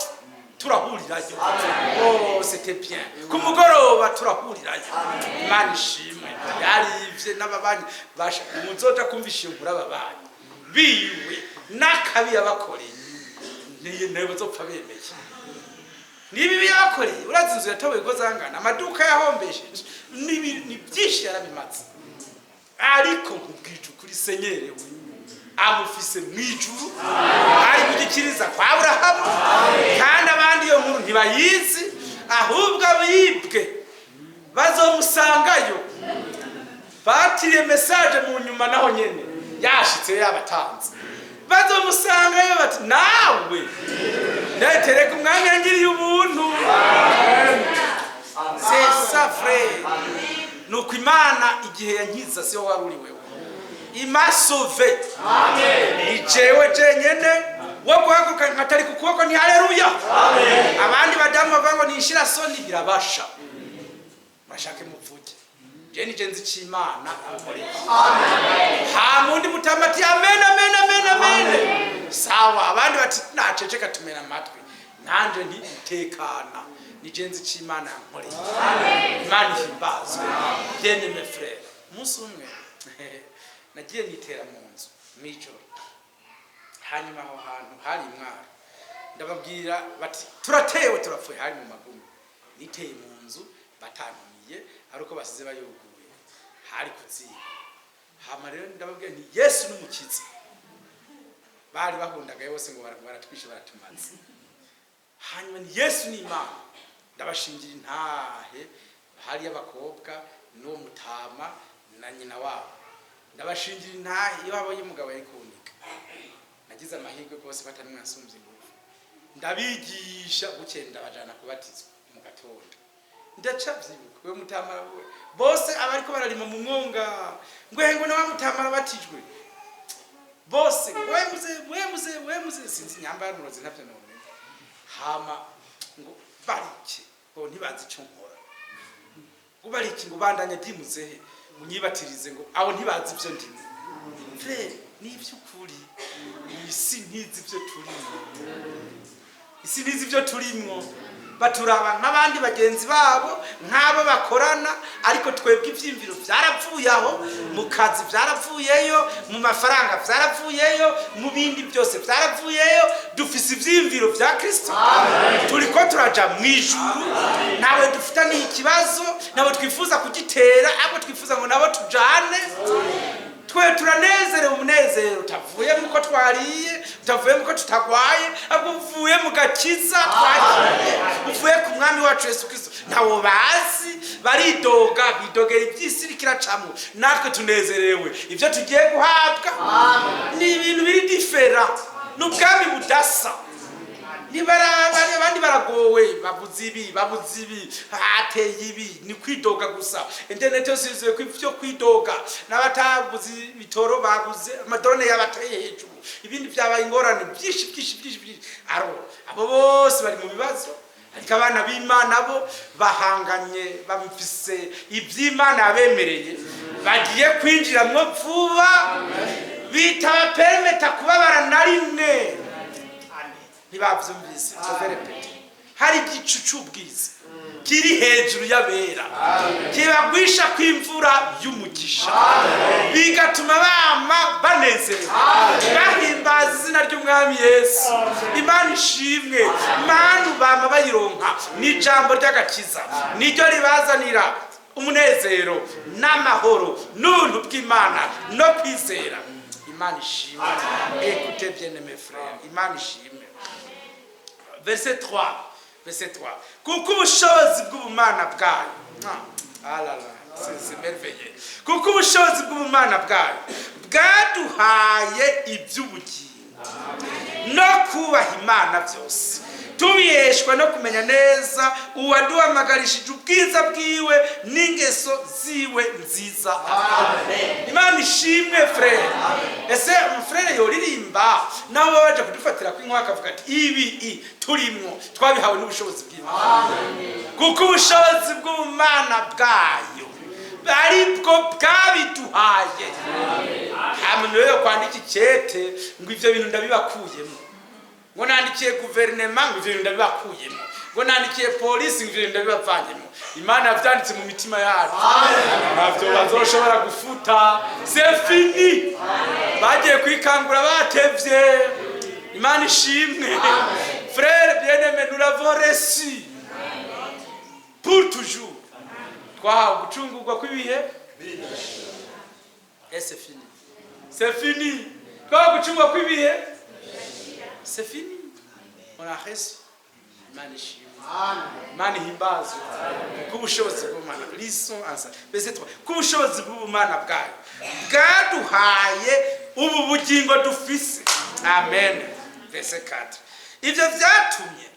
turahurirayo. Oh, c'était bien. Ku mugoroba turahurirayo. Imana ishimwe. Yarivye n'ababanyi basha, muzoja kumvisha inkuru ababanyi biwe n'akabi yabakoreye, niyo bazopfa bemeye nibi yabakoreye. Urazi inzu yatoboye ko zangana, amaduka yahombesheje, ni byinshi yarabimaze. Ariko nkubwije ukuri, Seigneur we amufise mw'ijuru, ari gukiriza kwa Aburahamu, kandi abandi iyo nkuru ntibayizi. Ahubwo abibwe bazomusangayo, batiriye message mu nyuma, naho nyene yashitse yabatanze, bazomusangayo bati: "Nawe netereka umwami yangiriye ubuntu." C'est ça, frère. Nuko Imana igihe yankiza, siho wari uri wewe. Im'a sauvé, ni jewe jenyene wo guhaguruka nkatari ku kuboko. Ni haleluya. Abandi badamu bavuga ngo nishira soni, birabasha. Murashake muvuge, je nije nzi c'Imana ankoreye. Ha mundi mutama ati: "Amen, amen, amen, amen." Sawa. Abandi bati: "Naceceka, tumena amatwi." Nanje nti: "Tekana, nije nzi c'Imana yankoreye." Imana ihimbazwe. Bien-aimé frère, umunsi umwe nagiye nitera mu nzu mw'ijoro. Hanyuma aho hantu hari imwaro, ndababwira bati: "Turatewe, turapfuye." Hari mu magume. Niteye mu nzu batantumiye, ari uko basize bayuguye, hari kuziba. Hama rero ndababwira nti: "Yesu n'Umukiza." Bari bahundagaye bose ngo baratwishe, baratumaze. Hanyuma ni Yesu ni Imana. Ndabashingira intahe, hari abakobwa n'uwo mutama na nyina wabo. Ndabashingira intahe, iyo habonye umugabo yari kunika. Nagize amahirwe rwose ko atari mwasumbye ingufu. Ndabigisha, bukeye ndabajana kubatizwa mu gatondo. Ndacavyibuka, we mutama we bose abariko bararima mu mwonga ngo na wa mutama arabatijwe. Bose: "We muze, we muze, we muze." Sinzi nyamba yaramuroze, ntavyo nomenya. Hama ngo barike, ngo ntibazi ico nkora, ngo bariki, ngo bandanye dimuzehe, ngo nyibatirize, ngo abo ntibazi ivyo ndimo. Frère, ni ivy'ukuri, isi ntizi ivyo turimwo, isi ntizi ivyo turimwo. Baturaba nk'abandi bagenzi babo, nk'abo bakorana, ariko twebwe ivyiyumviro vyaravuye aho, mu kazi vyaravuyeyo, mu mafaranga vyaravuyeyo, mu bindi byose vyaravuyeyo. Dufise ivyiyumviro vya Kristo, turiko turaja mu ijuru. Ntawe dufitaniye ikibazo, ntawe twifuza kugitera, ahubwo twifuza ngo nabo tujane. Twe turanezerewe, umunezero utavuye muko twariye, utavuye muko tutagwaye, ahubwo uvuye mu gakiza twakiriye, uvuye ku Mwami wacu Yesu Kristo. Ntawo bazi, baridoga, bidogera iby'isi iriko iracamwo. Natwe tunezerewe ibyo tugiye guhabwa. Ni ibintu biri différent, ni ubwami budasa. Nibaraba abandi baragowe, babuze ibi, babuze ibi, hateye ibi, ni kwidoga gusa. Internet yose yuzuye ko ivyo kwidoga, n'abatabuze ibitoro baguze ama drones yabateye hejuru, ibindi byabaye ingorane byinshi byinshi byinshi byinshi. Aro abo bose bari mu bibazo, ariko abana b'Imana bo bahanganye, bamfise iby'Imana yabemereye, bagiye kwinjiramwo vuba, bitabapermeta kubabara na rimwe. Ntibavyumvise? Je vais répéter. Hari igicu c'ubwiza kiri hejuru y'abera, kibagwisha kw'imvura y'umugisha, bigatuma bama banezerewe, bahimbaza izina ry'Umwami Yesu. Imana ishimwe. Manu bama bayironka n'ijambo ry'agakiza, niryo ribazanira umunezero n'amahoro n'ubuntu bw'Imana no kwizera. Imana ishimwe. Écoutez bien, mes frères, Imana ishimwe. Verset 3, verset 3: kuko ubushobozi bw'ubumana bwayo, ah là là, c'est merveilleux, kuko ubushobozi bw'ubumana bwayo bwaduhaye iby'ubugingo no kubaha Imana byose, tubiheshwa no kumenya neza uwaduhamagarishije ubwiza bwiwe n'ingeso ziwe nziza. Imana ishimwe. Frère, ese umufrère yoririmba nabo baba baje kudufatira kw'inkwa, akavuga ati ibi i turimwo twabihawe n'ubushobozi bw'Imana, kuko ubushobozi bw'ubumana bwayo aribwo bwabiduhaye. Nta muntu rero kwandika ikete ngo ivyo bintu ndabibakuyemo, ngo nandikiye guverinema ngo ivyo bintu ndabibakuyemo, ngo nandikiye polisi ngo ivyo bintu ndabibavanyemo. Imana yavyanditse mu mitima yacu, ntavyo bazoshobora gufuta. C'est fini, bagiye kwikangura batevye. Imana ishimwe. Frère bien-aimé, nous l'avons reçu pour toujours. Twahawe gucungurwa kw'ibihe et c'est fini, c'est fini. Twahawe gucungurwa kw'ibihe, c'est fini, on a reçu. Imana ishimwe, Imana ihimbazwe. Kuko ubushobozi bw'ubumana, lisons ensemble verset 3: ko ubushobozi bw'ubumana bwayo bwaduhaye ubu bugingo dufise. Amen. Verset 4: ivyo vyatumye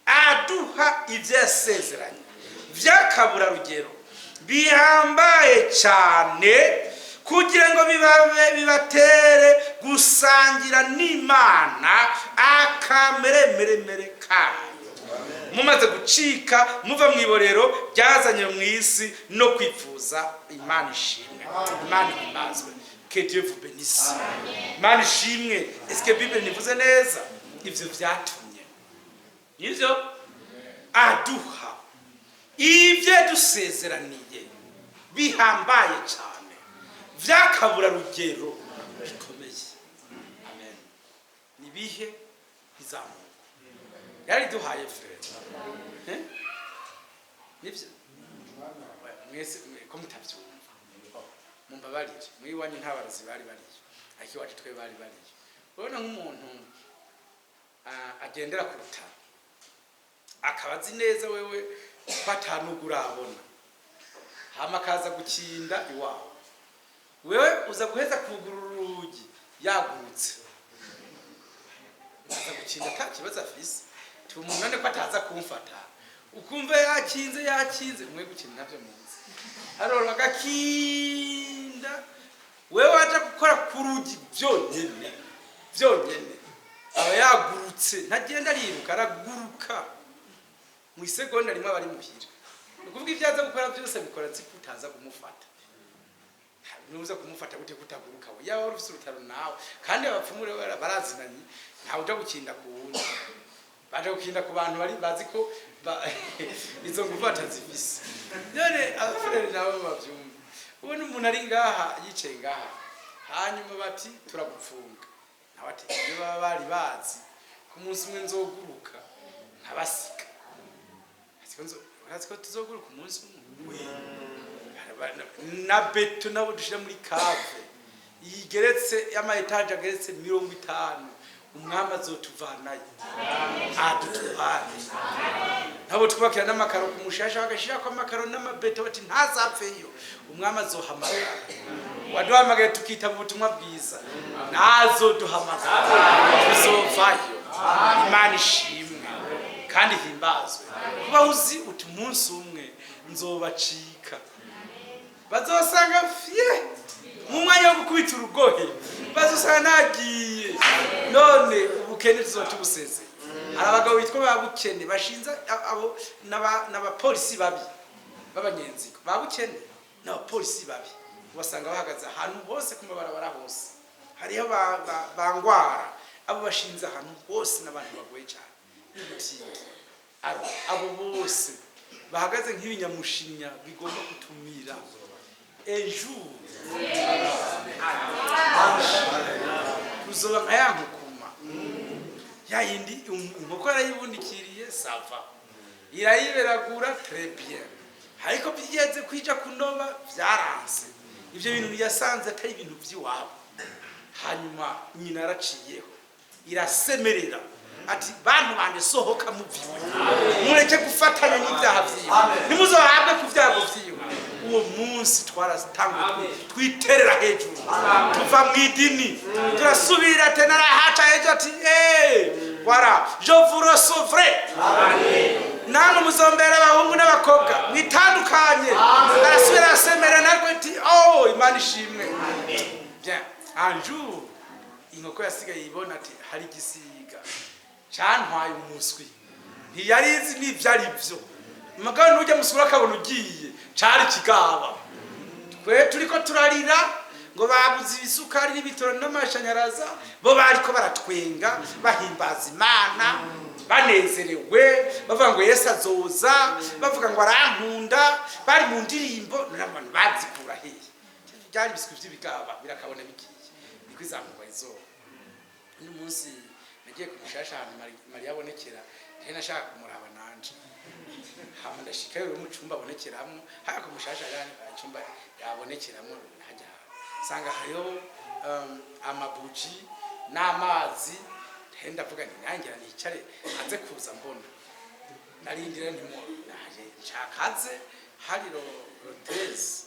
aduha ibyo yasezeranye by'akaburarugero bihambaye cyane, kugira ngo bibabe bibatere gusangira n'Imana akameremeremere kayo, mumaze gucika muva mu iborero ryazanye mu isi no kwifuza. Imana ishimwe, Imana ihimbazwe. Que Dieu vous bénisse. Imana ishimwe. Est-ce que Bible nivuze neza? Ivyo vyatumye nivyo aduha ibyo dusezeraniye bihambaye cyane vy'akaburarugero bikomeye. Amen. Nibihe bizamuka yari duhaye, frère? Eh? Nivyo mwese ko mutavyumva, mumbabarire. Muri iwanyu nta barozi bari bariyo, ariko iwacu twe bari bariyo. Urabona nk'umuntu agendera ku rutaro, akaba azi neza wewe ko atanugu urabona, hama akaza gukinda iwawe, wewe uza guheza kugurura urugi yagurutse. Aza gukinda ata kibazo afise, umuntu none ko ataza kumfata, ukumva yakinze, yakinze. Mwe gukina navyo muzi, arora agakinda, wewe waja gukora ku rugi byonyene byonyene, aba yagurutse. Ntagenda ariruka, araguruka mu isegonda rimwe aba ari muhira. Ni ukuvuga ibyo aza gukora byose abikora azi ko utaza kumufata. Nuza kumufata gute kutaguruka? We yaba wari ufise urutaro nawe, kandi abapfumu rero barazinanye, ntawe uja gukinda ku wundi. Baje gukinda ku bantu bari bazi ko izo nguvu batazifise. None abafurere nabo bavyumva, ubona umuntu ari ngaha, yicaye ngaha, hanyuma bati turagupfunga, nawe ati iyo baba bari bazi ko umunsi umwe nzoguruka nkabasiga. Urazi ko tuzoguruka umunsi umwe na béton, nabo dushira muri cave igeretse, y'ama étages ageretse 50. Umwami azotuvanayo adutware. Nabo twubakira n'amakaro ku mushasha, bagashirako amakaro n'ama béton, bati ntazapfeyo. Umwami azohamagara. Waduhamagaye tukitaba ubutumwa bwiza, nazoduhamagara tuzovayo. Imana ishimwe kandi himbazwe. Kuba uzi uti umunsi umwe nzobacika, bazosanga fye mu mwanya wo gukubita urugohe, bazosanga nagiye. None ubukene tuzoba tubuseze. Hari abagabo bitwa ba bukene bashinze abo n'abapolisi babi b'abanyenzigo. Ba bukene n'abapolisi babi ubasanga bahagaze ahantu hose, ku mabarabara hose. Hariho bangwara, abo bashinze ahantu hose, n'abantu bagoye cyane n'ibutike. Abo bose bahagaze nk'ibinyamushinya bigomba kutumira ejo, tuzoba nka ya nkukuma ya yindi inkoko yarayibundikiriye, ça va, irayiberagura très bien, ariko bigeze kwija kunoba vyaranse. Ivyo bintu yasanze atari ibintu vy'iwabo. Hanyuma nyina yaraciyeho, irasemerera ati: "Bantu banje, sohoka muviwe, mureke gufatanya n'ibyaha vyiwe, ntimuzohabwe ku vyago vyiwe." Uwo munsi twaratanguye twiterera hejuru, tuva mu idini, turasubira tena. Arahaca hejuru ati: "Eh, voilà, je vous recevrai, namwe muzombera abahungu n'abakobwa mwitandukanye." Arasubira arasemera narwe ati: "Oh, Imana ishimwe." Bien, un jour inkoko yasigaye ibona ati hari igisiga cantwaye umuswi, ntiyari izi n'ivyo ari vyo. Mugabo nujya musura akabona ugiye, cari kigaba. Twe turiko turarira ngo babuze ibisukari n'ibitoro n'amashanyaraza, bo bariko baratwenga, bahimbaza Imana, banezerewe, bavuga ngo Yesu azoza, bavuga ngo arankunda, bari mu ndirimbo. None abantu bazikura hehe? Byari ibiswi vy'ibigaba birakabona bigiye, niko izamurwa izuba. Uno munsi nagiye ku mushasha ahantu Mariya abonekera, ntari nashaka kumuraba nanje. Hama ndashikayo rero mu cumba abonekeramwo, haya ku mushasha hari icumba yabonekeramwo, hajya sanga hariho amabuji n'amazi. Nte ndavuga nti nangira nicare aze kuza mbona. Narindira, ntimo naje nshakaze hari le 13,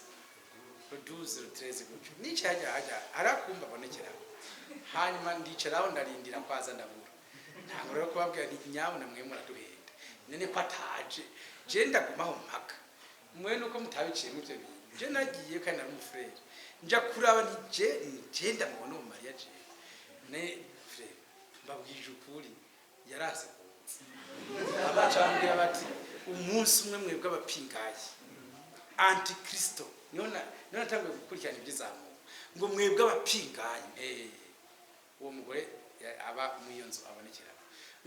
le 12, le 13 gutyo, nicaye hajya hajya harakumba abonekeramo. Hanyuma ndicaraho ndarindira kwaza, ndabura. Ntabwo rero kubabwira nti nyabuna mwe muraduhenda, none ko ataje, je ndagumaho mpaka mwe nuko mutabiciyemo ivyo bintu. Je nagiye kandi nari umufurere, nja kuraba nti je ndamubona uwo Mariya. Je ne frère, mbabwije ukuri, yaraze kuza. Abacambwira bati umunsi umwe mwebwe abapingayi, antikristo, niho natanguye gukurikirana iby'izamuka, ngo mwebwe abapingayi, uwo mugore aba muri iyo nzu abonekera,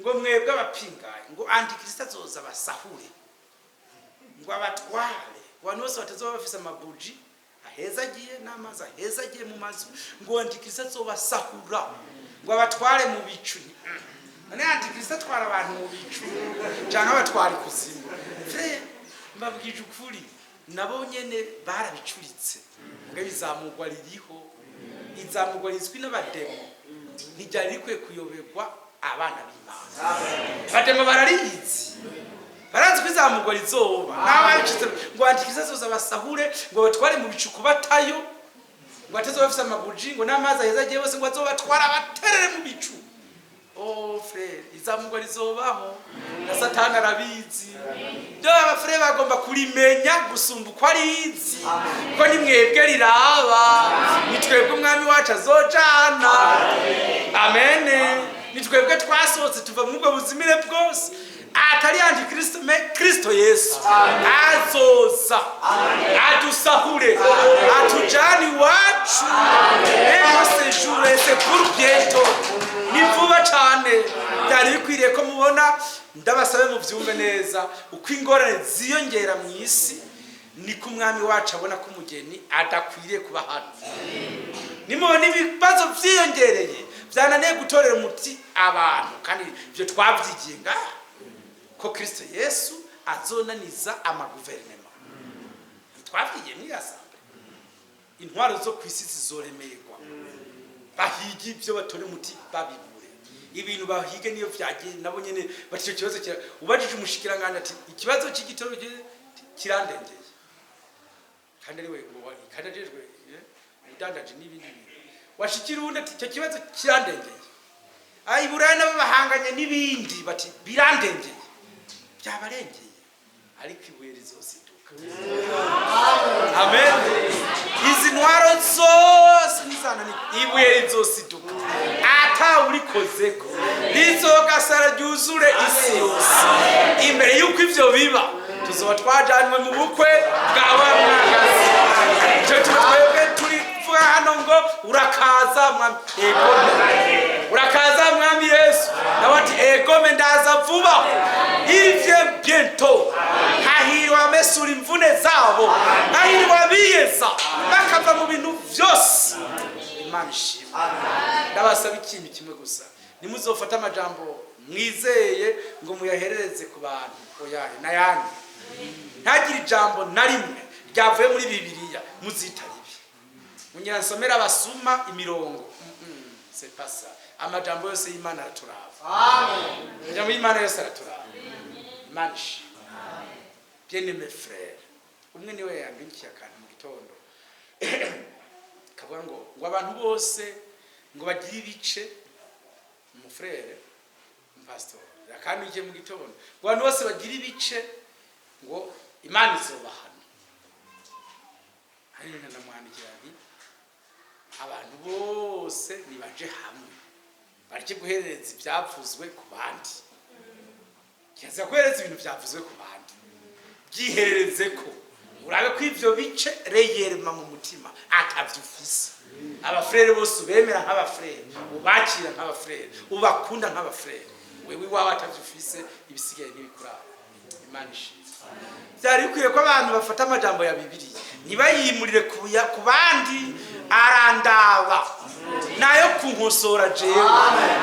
ngo mwebwe abapingayi, ngo antikristo azoza abasahure, ngo abatware, abantu bose batazoba bafise amabuji aheza agiye n'amazi aheza agiye mu mazu, ngo antikristo azobasahura, ngo abatware mu bicu. None antikristo atwara abantu mu bicu canke abatwara ikuzimu? Frère, mbabwije ukuri, nabo nyene barabicuritse. Mbwa bizamurwa ririho, izamurwa rizwi n'abademo, ntiryari rikwiye kuyoberwa abana b'Imana. Abademo bararizi, barazi ko izamurwa rizoba. N'ababicitse ngo antikristo azoza abasahure, ngo batware mu bicu kubatayo, ngo atazoba bafise amabuji, ngo n'amazi aheza agiye bose, ngo azobatwara abaterere mu bicu. Oh frère, izamurwa rizobaho na Satani arabizi. Byo abafurere bagomba kurimenya gusumba uko arizi, ko ni mwebwe riraba, ni twebwe umwami wacu azojana. Amene. Ni twebwe twasohotse tuva muri ubwo buzimire bwose, atari antikristo, mais Kristo Yesu azoza adusahure, atujane iwacu. Ego, séjour, c'est pour bientôt, ni vuba cane. Byari bikwiriye ko mubona. Ndabasabe mubyumve neza: uko ingorane ziyongera mu isi, niko Umwami wacu abona ko umugeni adakwiriye kuba hano. Nimubona ibibazo byiyongereye, byananiye gutorera umuti abantu, kandi ibyo twabyigiye ngaha ko Kirisito Yesu azonaniza amaguverinema. Twabyigiye muri assemblée. Intwaro zo ku isi zizoremerwa, bahige ibyo batora umuti babibure. Ibintu bahige niyo byagiye nabo nyene bati icyo kibazo ubajije umushikiranganje ati ikibazo cy'igitoro kirandengeye, kandi ari we kandi ajejwe ubudandaji n'ibindi bintu. Washikira uwundi ati icyo kibazo kirandengeye. Ah, i Buraya nabo bahanganye n'ibindi, bati birandengeye, byabarengeye, ariko ibuye rizosiduka. Amen. Izi ntwaro zose nizanani, ibuye rizosiduka atawurikozeko, rizogasara ryuzure isi yose. Imbere y'uko ivyo biba, tuzoba twajanywe mu bukwe bwa wa mwagazi. Ico twebwe turi kuvuga hano ngo urakaza Mwami, egome, urakaza Mwami Yesu. Nawe ati egome, ndaza vuba, il vient bientôt. Hahirwa abamesura imvune zabo, hahirwa abiyeza bakava mu bintu vyose. Imana ishimwe. Ndabasaba ikintu kimwe gusa: nimuzofate amajambo mwizeye ngo muyaherereze ku bantu. Oyahe n'ayandi, ntagire ijambo na rimwe ryavuye muri Bibiliya muzita ribi. Munyira nsomera abasuma imirongo. C'est pas ça. Amajambo yose y'Imana araturaba, amajambo y'Imana yose araturaba. Imana ishimwe. Bien aimé frère, umwe niwe yambindikiye akantu mu gitondo kavuga ngo abantu bose ngo bagire ibice. Umufrère, umupasitori yakandikiye mu gitondo ngo abantu bose bagira ibice, ngo Imana izobahana. Hanyuma ndamwandikira nti abantu bose nibaje hamwe bareke guherereza ibyavuzwe ku bandi. Kirazira guhereza ibintu byavuzwe ku bandi. Byiherereze ko urabe ko ivyo bice réellement mu mutima atavyo ufise. Abafrères bose ubemera nk'abafrères, ubakira nk'abafrères, ubakunda nk'abafrères. Wewe iwawe atavyo ufise, ibisigaye ntibikuraba. Imana ishimwe. Byari bikwiye ko abantu bafata amajambo ya Bibiliya ntibayimurire ku bandi. Arandaba nayo kunkosora jewe,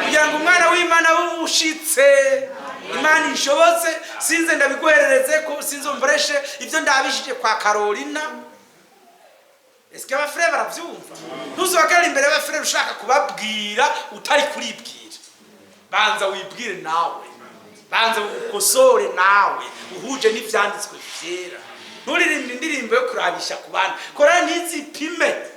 kugira ngo umwana w'Imana ushitse, Imana ishobotse, sinze ndabiguherereze ko sinze umbureshe ibyo ndabishije kwa Carolina. Eske abafrères baravyumva? Ntuzohagarara imbere y'abafrères ushaka kubabwira utari kuribwira. Banza wibwire nawe, banza ukosore nawe uhuje n'ivyanditswe vyera. Nturirimbe indirimbo yo kurabisha ku bandi. Kora ntizipime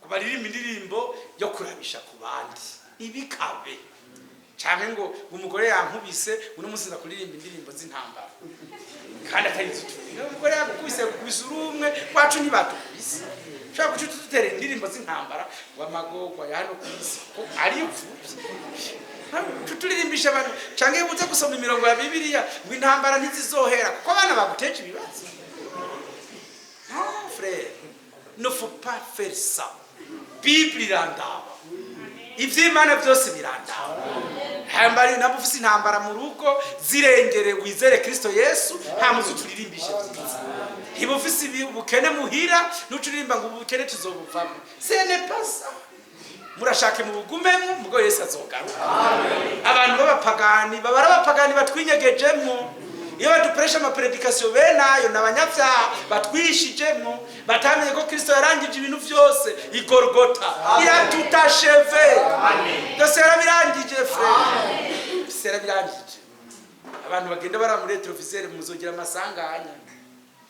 baririmba indirimbo yo kurabisha ku bandi, ibikabe canke ngo umugore yankubise, uno munsi nza kuririmba indirimbo z'intambara kandi atari izo. Umugore yagukubise, yagukubise uri umwe, wacu ntibatukubise. Ushobora guca udutera indirimbo z'intambara ngo amagorwa ya hano ku isi ko ari imfuvyi, turirimbisha abantu, canke uze gusoma imirongo ya Bibiliya ngo intambara ntizizohera kuko abana baguteje ibibazo. Non frère, ne faut pas faire ça. Bible irandaba, ivy'Imana byose birandaba. Hambari nabo ufise intambara mu rugo, zirengere, wizere Kristo Yesu, nta muzi turirimbishe byiza. Ntiba ufise ubukene muhira, nucuririmba ngo ubukene tuzobuvamo. Ce n'est pas ça. Murashake mu bugumemo, mugo Yesu azogaruka. Abantu b'abapagani baba ari abapagani batwinyegejemwo. Iyo badukoresha amaprédications bene ayo, ni abanyabyaha batwishijemwo, batamenye ko Kristo yarangije ibintu byose i Gorgota. Il a tout achevé, byose yarabirangije frère, byose yarabirangije. Abantu bagenda bara muri rétroviseur, muzogira amasanganya.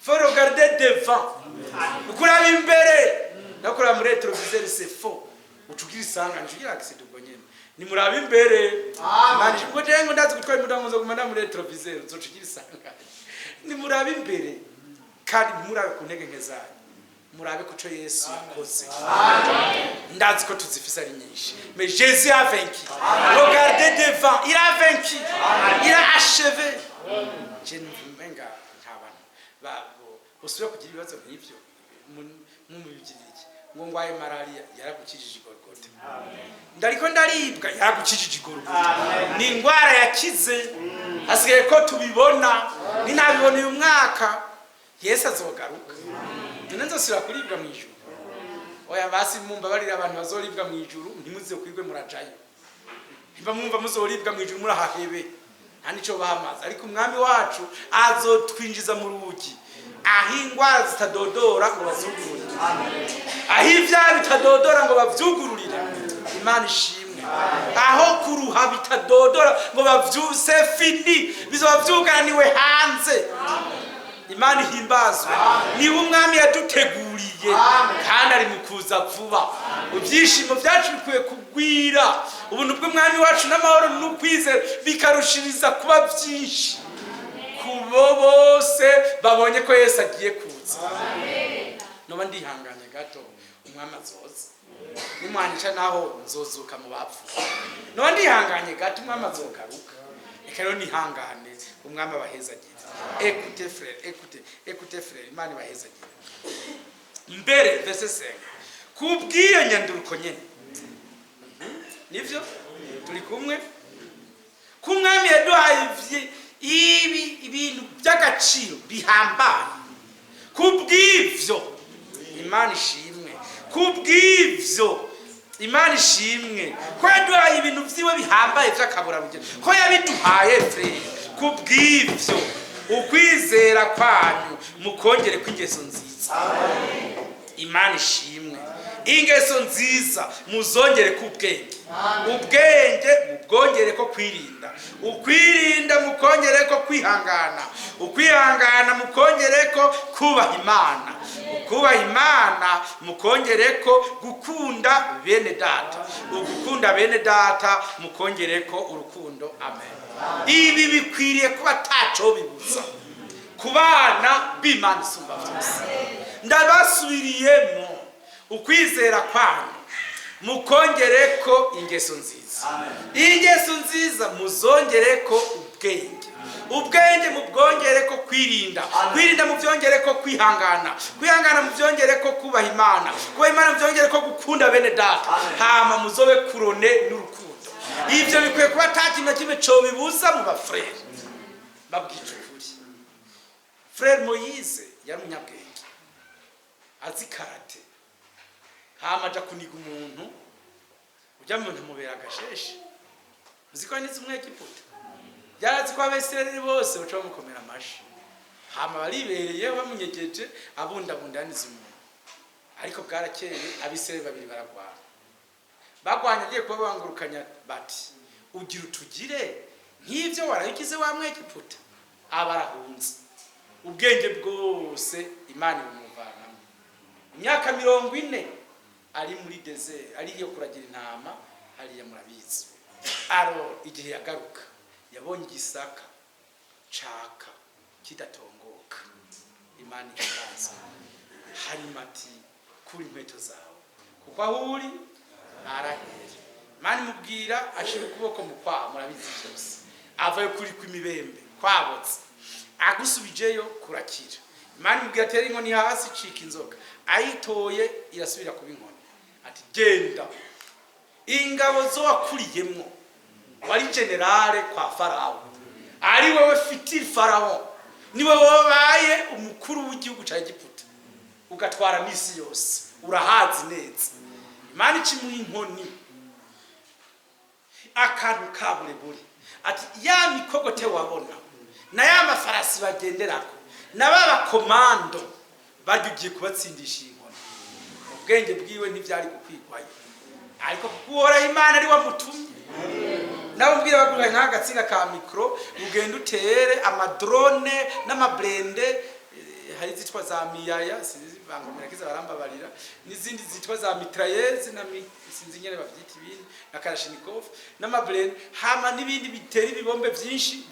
Faut regarder devant, kuraba imbere no kuraba muri rétroviseur, c'est faux. Ucugira isanganya, ucugira accident ubwo nyene. Nimuraba imbere. Imana ubwo jewe ngo ndazi gutwara imodoka, ngo nzoguma muri rétroviseur, uzocugira isanganya. Nimuraba imbere kandi ntimurabe ku ntege nke zanyu, murabe kuco Yesu yakoze. Ndazi ko tuzifise ari nyinshi, mais Jésus a vaincu. Regardez devant, il a vaincu, il a achevé. Je numva nta bantu bosubira kugira ibibazo nk'ivyo. Mumubigirira iki? Ngo ngwaye malariya, yaragukijije igorogota. Ndariko ndaribwa, yaragukijije igorogota. Ni indwara yakize, hasigaye ko tubibona. Ninabibona uyu mwaka, Yesu azogaruka, none nzosubira kuribwa mu ijuru? Oya, basi mumbabarira, abantu bazoribwa mu ijuru ntimuze kwigwe murajayo. Ntimba mwumva muzoribwa mu ijuru, murahahebe, nta nico bahamaze. Ariko Umwami wacu azotwinjiza mu rugi aho ingwara zitadodora ngo bazugururire, aho ibyaha bitadodora ngo bavyugururire. Imana ishimwe. Aho kuruha bitadodora ngo bavyuse, fini, bizoba vyugaraniwe hanze. Imana ihimbazwe. Niba Umwami yaduteguriye kandi ari mu kuza vuba, ibyishimo byacu bikwiye kugwira, ubuntu bw'Umwami wacu n'amahoro n'ukwizera bikarushiriza kuba byinshi ku bo bose babonye ko Yesu agiye kuza. Noba ndihanganye gato, Umwami azoza nimwanica, naho nzozuka mu bapfuye. Noba ndihanganye gato, Umwami azogaruka. Reka rero nihangane, Umwami abahezagire. Écoutez frère, écoutez, écoutez frère, Imana ibahezagire. Mbere verset 5: kubw'iyo nyanduruko nyene, nivyo turi kumwe, ko Umwami yaduhaye ibi ibintu by'agaciro bihambaye. Kubw'ivyo, Imana ishimwe, kubw'ivyo Imana ishimwe ko yaduhaye ibintu vyiwe bihambaye vy'akaburarugero, ko yabiduhaye frère. Kubw'ivyo ukwizera kwanyu mukongere kw'ingeso nziza. Imana ishimwe. Ingeso nziza muzongere ku ubwenge, ubwenge mubwongere ko kwirinda, ukwirinda mukongere ko kwihangana, ukwihangana mukongere ko kubaha Imana, ukubaha Imana mukongere ko gukunda bene data, ugukunda bene data mukongere ko urukundo. Amen. Ibi bikwiriye kuba ataco bibuza ku bana b'Imana isumba byose. Ndabasubiriyemo: ukwizera kwanyu mukongere ko ingeso nziza, ingeso nziza muzongere ko ubwenge, ubwenge mubwongere ko kwirinda, kwirinda mubyongere ko kwihangana, kwihangana mubyongere ko kubaha Imana, kubaha Imana mubyongere ko gukunda bene data, hama muzobe couronné n'urukundo. Ibyo bikwiye kuba ata kintu na kimwe cobibuza mu bafrères. Babwije ukuri, frère Moyize yari umunyabwenge, azi karate, hama aja kuniga umuntu. Ujya muntu mubera agasheshe. Uzi ko nize Umwegiputa yarazi ko Abisirayeli bose baca bamukomera amashi, hama baribereye bamunyegeje, abundabunda yanize umuntu. Ariko bwarakeye, Abisirayeli babiri baragwana. Bagwanye, agiye kuba bangurukanya, bati: "Ugira utugire nk'ibyo warabigize wa Mwegiputa." Aba arahunze. Ubwenge bwose Imana ibumuvanamo. Imyaka 40 ari muri désert, ari iyo kuragira intama hariya, murabizi. Aro igihe yagaruka, yabonye igisaka caka kidatongoka. Imana ihimbaza. Harimo ati: "Kura inkweto zawe, kuko aho uri arahera." Imana imubwira ashira ukuboko mu kwaha, murabizi byose, avayo kuri kw'imibembe kwabotse, agusubijeyo kurakira. Imana imubwira atera inkoni hasi, icika inzoka, ayitoye irasubira kuba inkoni. Ati: "Genda." Ingabo zo wakuriyemwo, wari général kwa Farawo, ari wowe futur pharaon, niwe wabaye umukuru w'igihugu cya Egiputa, ugatwara n'isi yose, urahazi neza. Imana ikimuha inkoni, akantu kaburebure. Ati: "Ya mikogote wabona na ya mafarasi bagenderako na ba bakomando barya, ugiye kubatsindisha iyi nkoni." Ubwenge bwiwe ntibyari gukwigwayo, ariko kuko Uhoraho Imana ari wamutumye, nawe ubwira baguhaye nk'agatsinga ka micro, ugenda utere amadrones n'amablindés. Hari izitwa za miyaya, sinzi bangomera kiza, barambabarira, n'izindi zitwa za mitrailleuse na sinzi nyene bavyita, ibindi na kalashnikov n'amablindés, hama n'ibindi bitera ibibombe vyinshi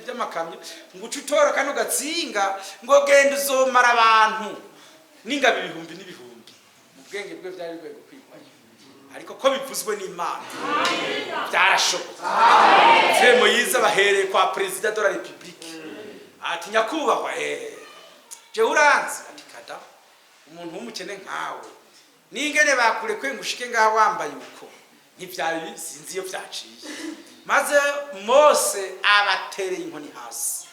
vy'amakamyo, ngo uce utora kano gatsinga, ngo genda uzomara abantu n'ingabo ibihumbi n'ibihumbi. Mu bwenge bwe vyari bigoye gukwigwayo, ariko ko bivuzwe n'Imana byarashoboka. Frère Moyize bahereye kwa président de la République, ati: "Nyakubahwa, jewe uranzi?" Ati: "Kada umuntu w'umukene nkawe." N'ingene bakurekwe ngo ushike ngaha wambaye uko, ntivyari, sinzi iyo vyaciye. Maze Mose abatereye inkoni hasi,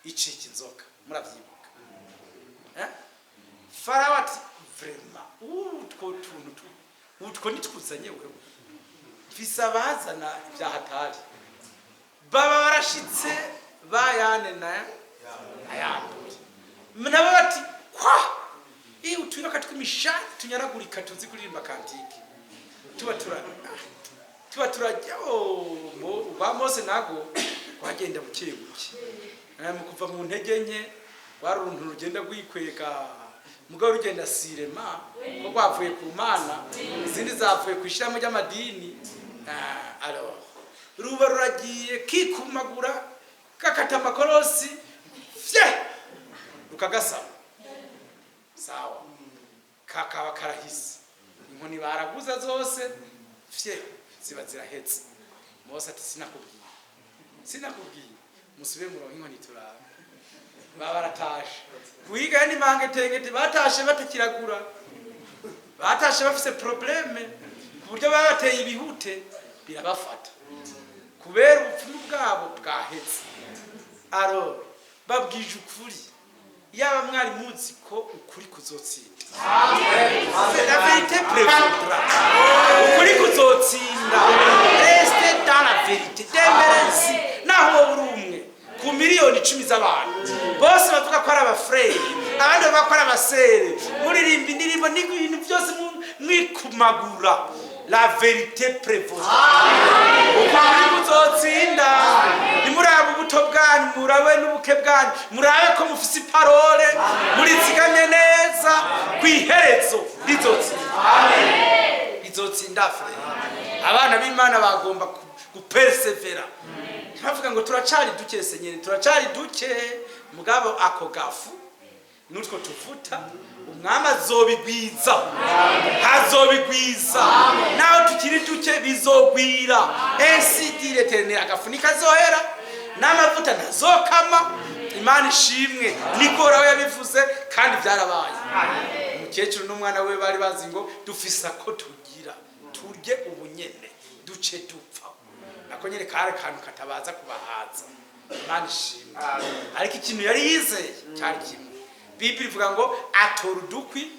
icika inzoka. Muravyibuka, eh? Farawo ati: "Vraiment, utwo tuntu utwo nitwuzanye wewe, mfise abazana ibya hatari." Baba barashitse bayane na ayandure, nabo bati: "Kwa iyo utuyoka tw'imishati tunyaragurika, tuzi kuririmba cantique." Tuba turajya. Oh, rwa Mose nago rwagenda buke buke. Mu kuva mu ntege nke rwari uruntu rugenda rwikwega, mugabo rugenda sirema ko rwavuye ku Mana, izindi zavuye ku ishyirahamwe ry'amadini. Alors ruba ruragiye kikumagura, kakata amakorosi fye, rukagasaba sawa, kakaba karahise. Inkoni baraguza zose fye, ziba zirahetse. Mose ati: "Sinakubwiye, sinakubwiye, musubire muronke inkoni turabe." Baba baratashe guhiga n'imangetengete, batashe batakiragura, batashe bafise problème ku buryo babateye ibihute birabafata kubera ubupfumu bwabo bwahetse. Alors babwije ukuri, yaba mwari muzi ko ukuri kuzotsinda. La vérité prévaudra, ukuri kuzotsinda. Reste dans la vérité, demerezi naho wowe uri umwe ku miliyoni 10 z'abantu, bose bavuga ko ari abafurere, abandi bavuga ko ari abasere, muririmba indirimbo n'ibintu byose mwikumagura, la vérité prévaudra, ukuri kuzotsinda. Nimurabe ubuto bwanyu, murabe n'ubuke bwanyu, murabe ko mufise i parole murizigamye neza, ku iherezo rizotsinda, rizotsinda, frère. Abana b'Imana bagomba gupersevera, ntibavuga ngo turacari duke. Senyeri, turacari duke, mugabo ako gafu n'utwo tuvuta Umwami azobigwiza, azobigwiza. Naho tukiri duke, bizogwira. Ainsi dit l'Éternel, agafu nikazohera n'amavuta ntazokama. Imana ishimwe, niko Uhoraho yabivuze kandi byarabaye. Umukecuru n'umwana we bari bazi ngo dufise ako tugira turye ubunyene duce dupfa, nako nyene kari akantu katabaza kubahaza. Imana ishimwe. Ariko ikintu yari yizeye cyari kimwe. Bibiri ivuga ngo atora udukwi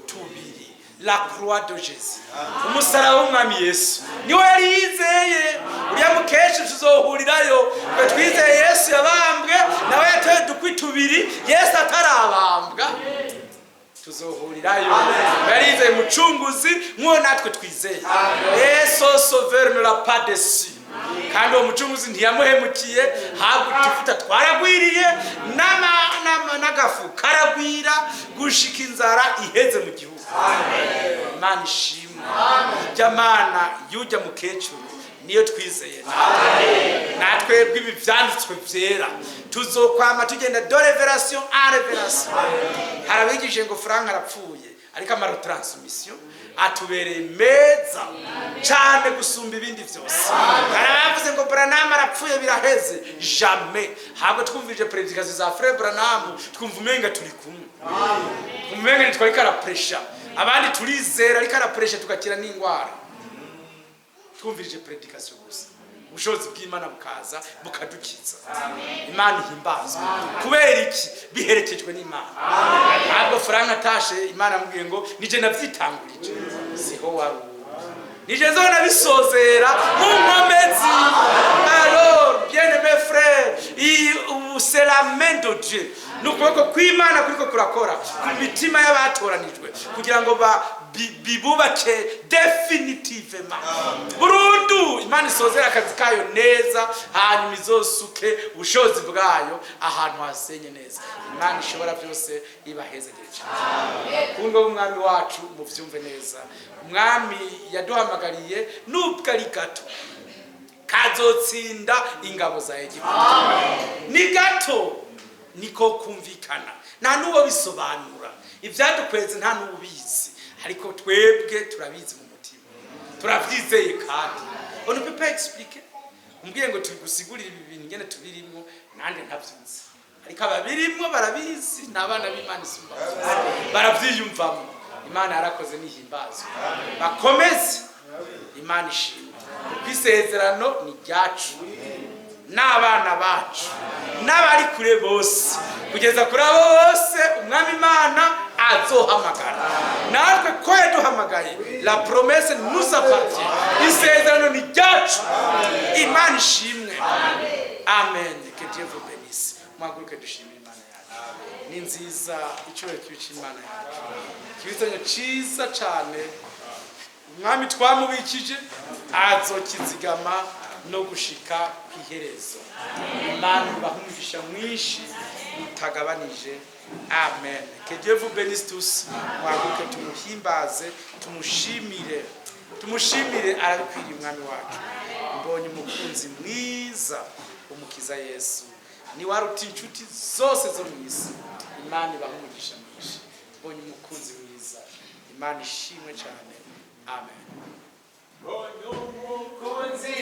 tubiri, la croix de Jésus, umusaraba w'Umwami Yesu, niwe yari yizeye. Uriya mukecuru tuzohurirayo ngo twizeye Yesu yabambwe, nawe yatoye udukwi tubiri Yesu atarabambwa. Tuzohurirayo. Yari yizeye Umucunguzi nk'uwo natwe twizeye. Yesu sauveur ne l'a pas déçu, kandi uwo Mucunguzi ntiyamuhemukiye. Habwa utuvuta twaragwiriye, n'agafu karagwira gushika inzara iheze mu gihugu. Imana ishimwe. Ijya Mana y'ujya mukecuru niyo twizeye natwe. Ibi vyanditswe vyera tuzokwama tugenda de révélation en révélation. Hari abigishije ngo Frank arapfuye, ariko ama retransmission atubereye meza cyane gusumba ibindi byose. Hari abavuze ngo Branham arapfuye, biraheze. Jamais. Ntabwo twumvije prédication za Frère Branham, twumva umenga turi kumwe, twumva umenga nitwe ariko arapresha. Abandi turizera ariko arapresha, tugakira n'indwara. Twumvirije prédication gusa, ubushobozi bw'Imana bukaza bukadukiza. Imana ihimbazwe. Kubera iki? Biherekejwe n'Imana. Ntabwo Frank atashe, Imana amubwiye ngo nije navyitangurije, siho wari uri, nije nzona bisozera mu nkomezi. Alors, bien aimé frère, c'est la main de Dieu, ni ukuboko kw'Imana kuriko kurakora ku mitima y'abatoranijwe kugira ngo bibubake définitivement, burundu. Imana isozera akazi kayo neza, hanyuma izosuke ubushobozi bwayo ahantu hasenye neza. Imana ishobora byose ibahezagire cyane. Kundwa b'Umwami wacu, muvyumve neza, Umwami yaduhamagariye, nubwo ari gato, kazotsinda ingabo za Egiputa. Ni gato, niko kumvikana, nta n'uwo bisobanura. Ibyadukweze nta n'ubizi, ariko twebwe turabizi mu mutima, turavyizeye, kandi on ne peut pas expliquer. Umbwiye ngo tugusigurire ibi bintu ingene tubirimwo, nande ntavyuzi, ariko ababirimwo barabizi, ni abana b'Imana isumba byose, baravyiyumvamo. Imana yarakoze, nihimbazwe. Bakomeze, Imana ishimwe, kuko isezerano ni ryacu n'abana bacu n'abari kure bose, kugeza kuri abo bose Umwami Imana azohamagara. Natwe ko yaduhamagaye, la promesse nous appartient, isezerano ni ryacu. Imana ishimwe, amen. Que Dieu vous bénisse. Muhaguruke dushimire Imana yacu, ni nziza. Icyubahiro kibi cy'Imana yacu, kibizanye cyiza cyane. Umwami twamubikije azokizigama no gushika ku iherezo. Imana ibaha umugisha mwinshi utagabanije, amen. Que Dieu vous bénisse tous. Mwaguke tumuhimbaze, tumushimire, tumushimire, arabikwiriye Umwami wacu. Mbonye umukunzi mwiza, Umukiza Yesu, ni waruta inshuti zose zo mu isi. Imana ibaha umugisha mwinshi. Mbonye umukunzi mwiza, Imana ishimwe cyane, amen. Mbonye umukunzi.